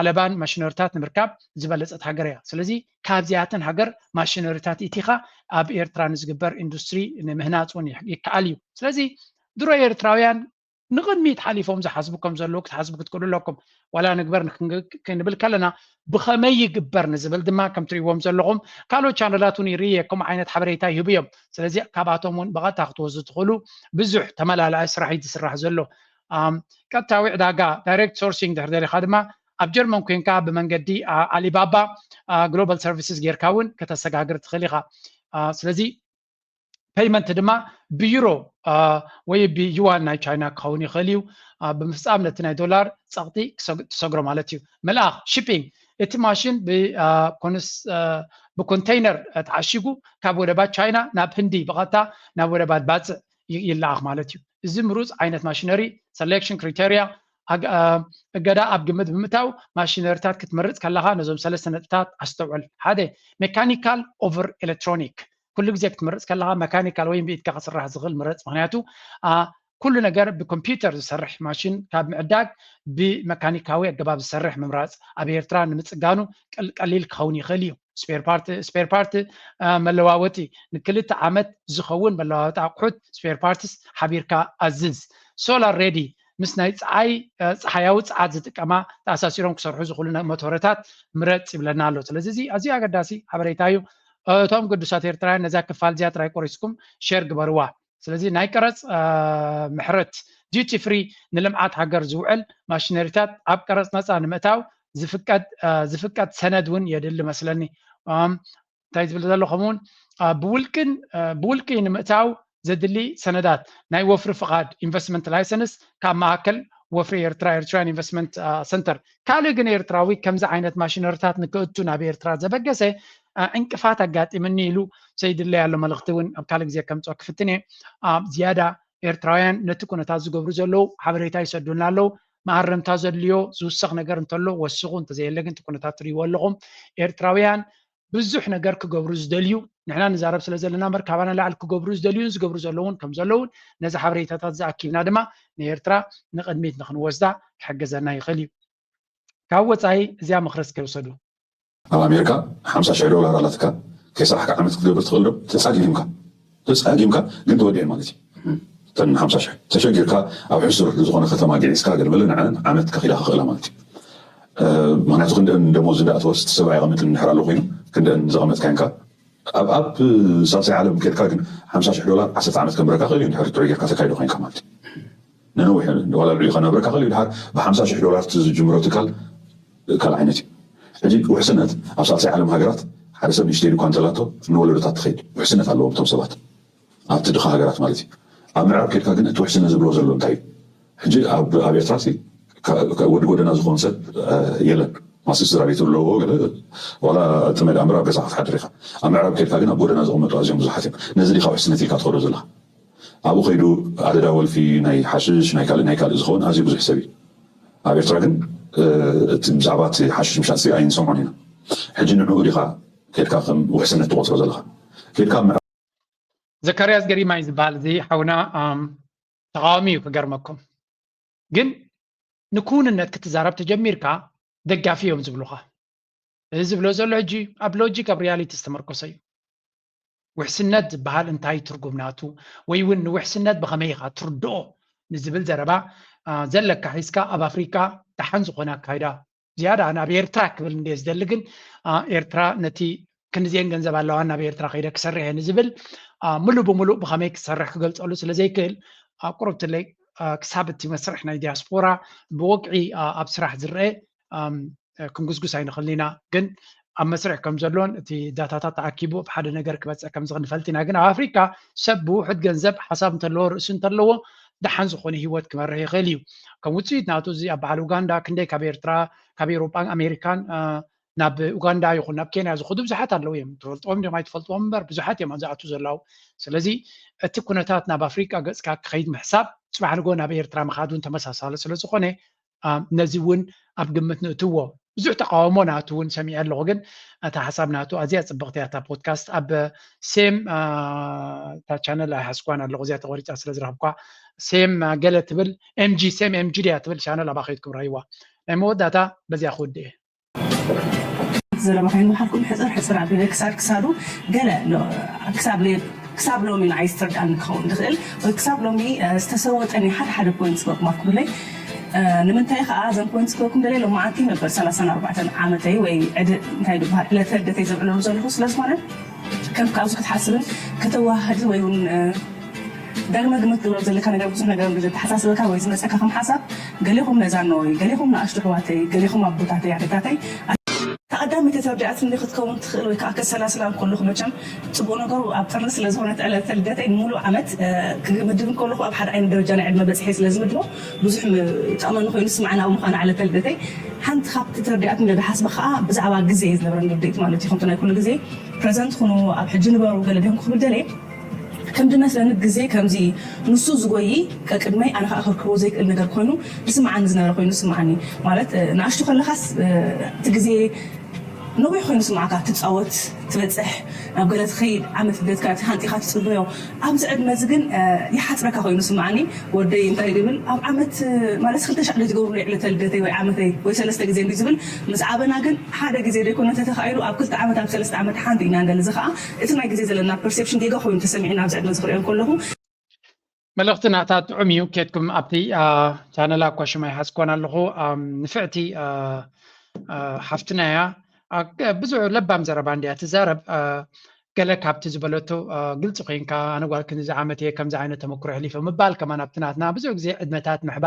ዓለባን ማሽነሪታት ንምርካብ ዝበለፀት ሃገር እያ። ስለዚ ካብዚኣተን ሃገር ማሽነሪታት ኢቲኻ ኣብ ኤርትራ ንዝግበር ኢንዱስትሪ ንምህናፅ እውን ይከኣል እዩ። ስለዚ ድሮ ኤርትራውያን ንቕድሚት ሓሊፎም ዝሓስቡ ከም ዘለዉ ክትሓስቡ ክትክእሉ ኣለኩም። ዋላ ንግበር ክንብል ከለና ብኸመይ ይግበር ንዝብል ድማ ከም ትሪእዎም ዘለኹም ካልኦት ቻነላት እውን ይርየ ከምኡ ዓይነት ሓበሬታ ይህቡ እዮም። ስለዚ ካብኣቶም እውን ብቐጥታ ክትወስዱ ትኽእሉ። ብዙሕ ተመላላኢ ስራሕ እዩ ዝስራሕ ዘሎ። ቀጥታዊ ዕዳጋ ዳይሬክት ሶርሲንግ ድሕር ደሊኻ ድማ ኣብ ጀርመን ኮንካ ብመንገዲ ኣሊባባ ግሎባል ሰርቪስስ ጌርካ እውን ከተሰጋግር ትኽእል ኢኻ። ስለዚ ፔይመንት ድማ ብዩሮ ወይ ብዩዋን ናይ ቻይና ክኸውን ይኽእል እዩ። ብምፍፃም ነቲ ናይ ዶላር ፀቕጢ ትሰግሮ ማለት እዩ። ምልኣኽ ሽፒንግ፣ እቲ ማሽን ብኮንተይነር ተዓሺጉ ካብ ወደባት ቻይና ናብ ህንዲ ብቐጥታ ናብ ወደባት ባፅዕ ይለኣኽ ማለት እዩ። እዚ ምሩፅ ዓይነት ማሽነሪ ሰሌክሽን ክሪቴሪያ እገዳ ኣብ ግምት ብምእታው ማሽነሪታት ክትመርፅ ከለኻ ነዞም ሰለስተ ነጥብታት ኣስተውዕል። ሓደ፣ ሜካኒካል ኦቨር ኤሌክትሮኒክ። ኩሉ ግዜ ክትመርፅ ከለኻ መካኒካል ወይ ብኢድካ ክስራሕ ዝኽእል ምረፅ። ምክንያቱ ኩሉ ነገር ብኮምፒውተር ዝሰርሕ ማሽን ካብ ምዕዳግ ብመካኒካዊ ኣገባብ ዝሰርሕ ምምራፅ ኣብ ኤርትራ ንምፅጋኑ ቀሊል ክኸውን ይኽእል እዩ። ስፔር ፓርት መለዋወጢ፣ ንክልተ ዓመት ዝኸውን መለዋወጢ ኣቑሑት ስፔር ፓርትስ ሓቢርካ ኣዝዝ። ሶላር ሬዲ ምስ ናይ ፀዓይ ፀሓያዊ ፀዓት ዝጥቀማ ተኣሳሲሮም ክሰርሑ ዝኽእሉ ሞቶረታት ምረፅ ይብለና ኣሎ። ስለዚ እዚ ኣዝዩ ኣገዳሲ ሓበሬታ እዩ። እቶም ግዱሳት ኤርትራውያን ነዛ ክፋል እዚኣ ጥራይ ቆሪስኩም ሸር ግበርዋ። ስለዚ ናይ ቀረፅ ምሕረት ዲቲ ፍሪ ንልምዓት ሃገር ዝውዕል ማሽነሪታት ኣብ ቀረፅ ነፃ ንምእታው ዝፍቀድ ዝፍቀድ ሰነድ እውን የድሊ መስለኒ። እንታይ ዝብል ዘሎ ከምኡውን ብውልቅን ብውልቂ ንምእታው ዘድሊ ሰነዳት ናይ ወፍሪ ፍቓድ ኢንቨስትመንት ላይሰንስ ካብ ማእከል ወፍሪ ኤርትራ ኤርትራን ኢንቨስትመንት ሰንተር። ካልእ ግን ኤርትራዊ ከምዚ ዓይነት ማሽነሪታት ንክእቱ ናብ ኤርትራ ዘበገሰ ዕንቅፋት ኣጋጢምኒ ኢሉ ዘይድለይ ኣሎ መልእኽቲ እውን ኣብ ካልእ ግዜ ከምፅኦ ክፍትን እየ። ዝያዳ ኤርትራውያን ነቲ ኩነታት ዝገብሩ ዘለዉ ሓበሬታ ይሰዱልና ኣለዉ። መኣረምታ ዘድልዮ ዝውሰኽ ነገር እንተሎ ወስኹ፣ እንተዘየለ ግን እቲ ኩነታት ትርእይዎ ኣለኹም። ኤርትራውያን ብዙሕ ነገር ክገብሩ ዝደልዩ፣ ንሕና ንዛረብ ስለ ዘለና እምበር ካባና ላዕሊ ክገብሩ ዝደልዩን ዝገብሩ ዘለውን ከም ዘለውን ነዚ ሓበሬታታት ዝኣኪብና ድማ ንኤርትራ ንቕድሚት ንክንወስዳ ክሕግዘና ይኽእል እዩ። ካብ ወፃኢ እዚኣ ምኽሪ እስከ ውሰዱ። ኣብ ኣሜሪካ ሓምሳ ሽሕ ዶላር ኣላትካ ከይሰራሕካ ዓመት ክትገብር ትኽእል ዶ? ተፃጊምካ ተፃጊምካ ግን ተወዲዐ ማለት እዩ። እተን ሓምሳ ሽሕ ተሸጊርካ ኣብ ሕሱር ዝኾነ ከተማ ጊዒስካ ገለመለ ንዐን ዓመት ከኺዳ ክኽእላ ማለት እዩ። ምክንያቱ ክንደን ደሞዝ እንዳእተወስ እቲ ሰብኣይ ቀመጥ እንድሕር ኣሎ ኮይኑ ክንደን ዘቐመጥካ ኢንካ ኣብ ኣብ ሳልሳይ ዓለም ከድካ ግን ሓምሳ ሽሕ ዶላር ዓሰርተ ዓመት ከንብረካ ክእል እዩ እንድሕር ጥዑይ ጌርካ ተካይዶ ኮይንካ ማለት እዩ። ንነዊሕ ዋላ ልዕሊ ከነብረካ ክእል እዩ ድሓር ብሓምሳ ሽሕ ዶላር ዝጅምሮ ትካል ካልእ ዓይነት እዩ። ሕጂ ውሕስነት ኣብ ሳልሳይ ዓለም ሃገራት ሓደ ሰብ ንእሽተይ ድኳ እንተላቶ ንወለዶታት ትኸይድ ውሕስነት ኣለዎም እቶም ሰባት ኣብቲ ድኻ ሃገራት ማለት እዩ። ኣብ ምዕራብ ከድካ ግን እቲ ውሕስነት ዝብሎ ዘሎ እንታይ እዩ? ሕጂ ኣብ ኤርትራ ወዲ ጎደና ዝኸውን ሰብ የለን። ማስ ስድራ ቤት ኣለዎ ገለ ዋላ ጥመድ ኣምር ኣብ ገዛ ክትሓድር ኢኻ። ኣብ ምዕራብ ከድካ ግን ኣብ ጎደና ዝቕመጡ ኣዝዮም ብዙሓት እዮም። ነዚ ዲኻ ውሕስነት ኢልካ ትኸዶ ዘለኻ? ኣብኡ ከይዱ ኣደዳ ወልፊ ናይ ሓሽሽ ናይ ካልእ ናይ ካልእ ዝኸውን ኣዝዩ ብዙሕ ሰብ እዩ። ኣብ ኤርትራ ግን እቲ ብዛዕባ እቲ ሓሽሽ ምሻጥ ኣይንሰምዖን ኢና። ሕጂ ንዕኡ ዲኻ ከድካ ከም ውሕስነት ትቆፅሮ ዘለኻ? ከድካ ኣብ ምዕራብ ዘካርያስ ገሪማይ ዝበሃል እዚ ሓውና ተቃዋሚ እዩ ክገርመኩም። ግን ንክውንነት ክትዛረብ ተጀሚርካ ደጋፊ እዮም ዝብሉኻ። እዚ ዝብሎ ዘሎ ሕጂ ኣብ ሎጂክ ኣብ ሪያሊቲ ዝተመርኮሰ እዩ። ውሕስነት ዝበሃል እንታይ ትርጉም ናቱ ወይ እውን ንውሕስነት ብኸመይ ኢኻ ትርድኦ ንዝብል ዘረባ ዘለካ ሒዝካ ኣብ ኣፍሪካ ደሓን ዝኾነ ኣካይዳ ዝያዳ ናብ ኤርትራ ክብል እንደ ዝደሊ ግን ኤርትራ ነቲ ክንድዚአን ገንዘብ ኣለዋን ናብ ኤርትራ ከይደ ክሰርሕ እየ ንዝብል ሙሉእ ብሙሉእ ብኸመይ ክሰርሕ ክገልፀሉ ስለ ዘይክእል ቁሩብ ትለይ ክሳብ እቲ መስርሕ ናይ ዲያስፖራ ብወግዒ ኣብ ስራሕ ዝረአ ክንጉስጉስ ኣይንኽእልን ኢና። ግን ኣብ መስርሕ ከም ዘሎን እቲ ዳታታት ተኣኪቡ ኣብ ሓደ ነገር ክበፅሕ ከም ዝኽእል ንፈልጥ ኢና። ግን ኣብ ኣፍሪካ ሰብ ብውሑድ ገንዘብ ሓሳብ እንተለዎ ርእሲ እንተለዎ ደሓን ዝኾነ ህይወት ክመርሕ ይኽእል እዩ። ከም ውፅኢት ናቱ እዚ ኣብ በዓል ኡጋንዳ ክንደይ ካብ ኤርትራ ካብ ኤውሮጳን ኣሜሪካን ናብ ኡጋንዳ ይኹን ናብ ኬንያ ዝኸዱ ብዙሓት ኣለዉ እዮም። ትፈልጥዎም ድዮም ኣይትፈልጥዎም እምበር ብዙሓት እዮም ዝኣቱ ዘለዉ። ስለዚ እቲ ኩነታት ናብ ኣፍሪቃ ገፅካ ክኸይድ ምሕሳብ ፅባሕ ንጎ ናብ ኤርትራ ምኻድ እውን ተመሳሳሊ ስለ ዝኾነ ነዚ እውን ኣብ ግምት ንእትዎ። ብዙሕ ተቃውሞ ናቱ እውን ሰሚዐ ኣለኹ። ግን እታ ሓሳብ ናቱ ኣዝያ ጽብቕቲ እያ። እታ ፖድካስት ኣብ ሴም እታ ቻነል ኣይሓዝኳን ኣለኹ፣ እዚኣ ተቆሪጻ ስለ ዝረኽብኳ። ሴም ገለ ትብል፣ ኤምጂ፣ ሴም ኤምጂ ድያ ትብል ቻነል፣ ኣብኣ ከይድኩም ረእይዋ። ናይ መወዳእታ በዚኣ ክውድእ እየ። ዘረባ ከይንበሓልኩም ሕፅር ሕፅር ኣቢለ ክሳድ ክሳዱ ገለ ክሳብ ሎሚ ንዓይ ዝተርድኣኒ ክኸውን ዝኽእል ወይ ክሳብ ሎሚ ዝተሰወጠኒ ሓደ ሓደ ፖይንትስ ክበኩም ኣብኩብለይ። ንምንታይ ከዓ እዘን ፖይንትስ ክበኩም ደለ ሎማዓንቲ ነበር ሰላሳን ኣርባዕተን ዓመተይ ወይ ዕድ እንታይ ዝበሃል ዕለተ ልደተይ ዘብዕለሉ ዘለኹ ስለዝኾነ ከም ካብዚ ክትሓስብን ከተዋህድ ወይ እውን ዳግመ ግምት ትብሎ ዘለካ ነገር ብዙሕ ነገር ብዘተሓሳስበካ ወይ ዝመፀካ ከም ሓሳብ ገሌኹም መዛኖይ፣ ገሌኹም ንኣሽቱ ኣሕዋተይ፣ ገሌኹም ኣቦታተይ፣ ኣደታተይ ተቐዳመይቲ ተርዲኣትኒ ክትከውን ትኽእል ወይ ከዓ ከሰላስላ ከለኹ መቸም ፅቡቕ ነገሩ ኣብ ጥሪ ስለ ዝኾነት ዕለተ ልደተይ ንሙሉእ ዓመት ክምድብ ከለኹ ኣብ ሓደ ዓይነት ደረጃ ናይ ዕድመ በፅሐ ስለ ዝምድቦ ብዙሕ ጠቕመኒ ኮይኑ ስማዕና ኣብ ምዃን ዕለተ ልደተይ ሓንቲ ካብቲ ተርዲኣትኒ ደሓስበ ከዓ ብዛዕባ ግዜ ዝነበረ ንርድኢት ማለት እዩ ከምቲ ናይ ኩሉ ግዜ ፕረዘንት ኩኑ ኣብ ሕጂ ንበሩ ገለ ድዮም ክብል ደለየ ከም ድመስለኒ ግዜ ከምዚ ንሱ ዝጎይ ቀቅድመይ ኣነ ከዓ ክርክቦ ዘይክእል ነገር ኮይኑ ዝስምዓኒ ዝነበረ ኮይኑ ዝስምዓኒ ማለት ንኣሽቱ ከለካስ እቲ ግዜ ነዊሕ ኮይኑ ስምዓካ ትፃወት ትበፅሕ ናብ ገለ ትኸይድ ዓመት ልደትካ ሓንጢካ ትፅበዮ ኣብዚ ዕድመ እዚ ግን ይሓፅረካ ኮይኑ ስምዓኒ ወደይ እንታይ ድብል ኣብ ዓመት ማለት ክልተ ሻዕ ትገብሩ ዕለተ ልደተይ ወይ ዓመተይ ወይ ሰለስተ ግዜ እንዲ ዝብል ምስ ዓበና ግን ሓደ ግዜ ዘይኮነ ተተኻኢሉ ኣብ ክልተ ዓመት ኣብ ሰለስተ ዓመት ሓንቲ ኢና ንደሊ እዚ ከዓ እቲ ናይ ግዜ ዘለና ፐርሴፕሽን ጌጋ ኮይኑ ተሰሚዑና ኣብዚ ዕድመ ዝክሪኦ ከለኹ መልእኽቲ ናታ ጥዑም እዩ። ኬድኩም ኣብቲ ቻነላ እኳ ሽማ ይሓዝኮን ኣለኹ። ንፍዕቲ ሓፍትና እያ። ብዙሕ ለባም ዘረባ እንድያ ትዛረብ። ገለ ካብቲ ዝበለቶ ግልፂ ኮይንካ ኣነ ጓል ክንዚ ዓመት እየ ከምዚ ዓይነት ተመክሮ ኣሕሊፈ ምባል ከማን ኣብቲ ናትና ብዙሕ ግዜ ዕድመታት ምሕባ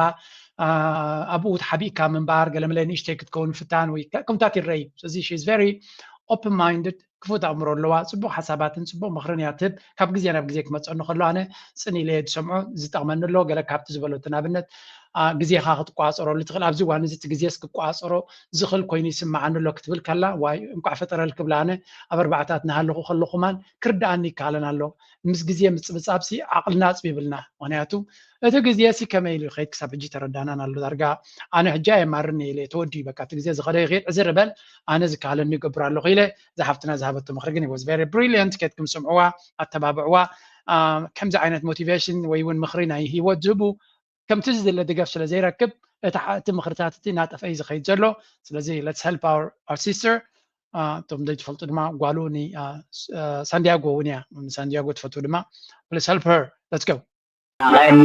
ኣብኡ ተሓቢእካ ምንባር ገለመለ ንእሽተይ ክትከውን ፍታን ወይ ከምታት ይረኣዩ። ስለዚ she is very open minded ክፉት ኣእምሮ ኣለዋ። ፅቡቅ ሓሳባትን ፅቡቅ ምክርን እያ ትህብ። ካብ ግዜ ናብ ግዜ ክመፀኒ ከሎ ኣነ ፅን ኢለ እየ ዝሰምዖ ዝጠቅመኒ ኣሎ። ገለ ካብቲ ዝበለቶ ንኣብነት ግዜኻ ክትቋፀረሉ ትኽእል ኣብዚ እዋን እዚ እቲ ግዜስ ክቋፀሮ ዝኽእል ኮይኑ ይስምዓኒ ኣሎ ክትብል ከላ ዋይ እንቋዕ ፈጠረልኪ ብላ ኣነ ኣብ ኣርባዕታት እናሃለኹ ከለኹማን ክርድኣኒ ይከኣለን ኣሎ። ምስ ግዜ ምፅብፃብሲ ዓቕልና ኣፅቢብልና። ምክንያቱ እቲ ግዜሲ ከመይ ኢሉ ይኸይድ ክሳብ ሕጂ ተረዳእናን ኣሎ። ዳርጋ ኣነ ሕጂ ኣየማርኒ ኢለ ተወዲኡ በቃ እቲ ግዜ ዝኸደ ይኸይድ ዕዝር በል ኣነ ዝከኣለኒ ይገብር ኣለኹ ኢለ እዛ ሓፍትና ዝሃበቶ ምኽሪ ግን was very brilliant። ኬድኩም ስምዕዋ ኣተባብዕዋ። ከምዚ ዓይነት ሞቲቬሽን ወይ እውን ምኽሪ ናይ ሂወት ዝህቡ ከምቲ ዝድለ ድጋፍ ስለ ዘይረክብ እቲ ምኽርታት እቲ እናጠፍአ እዩ ዝኸይድ ዘሎ። ስለዚ let's help our sister። እቶም ዘይትፈልጡ ድማ ጓሉ ሳንዲያጎ እውን እያ። ሳንዲያጎ ትፈትዉ ድማ let's help her. Let's go.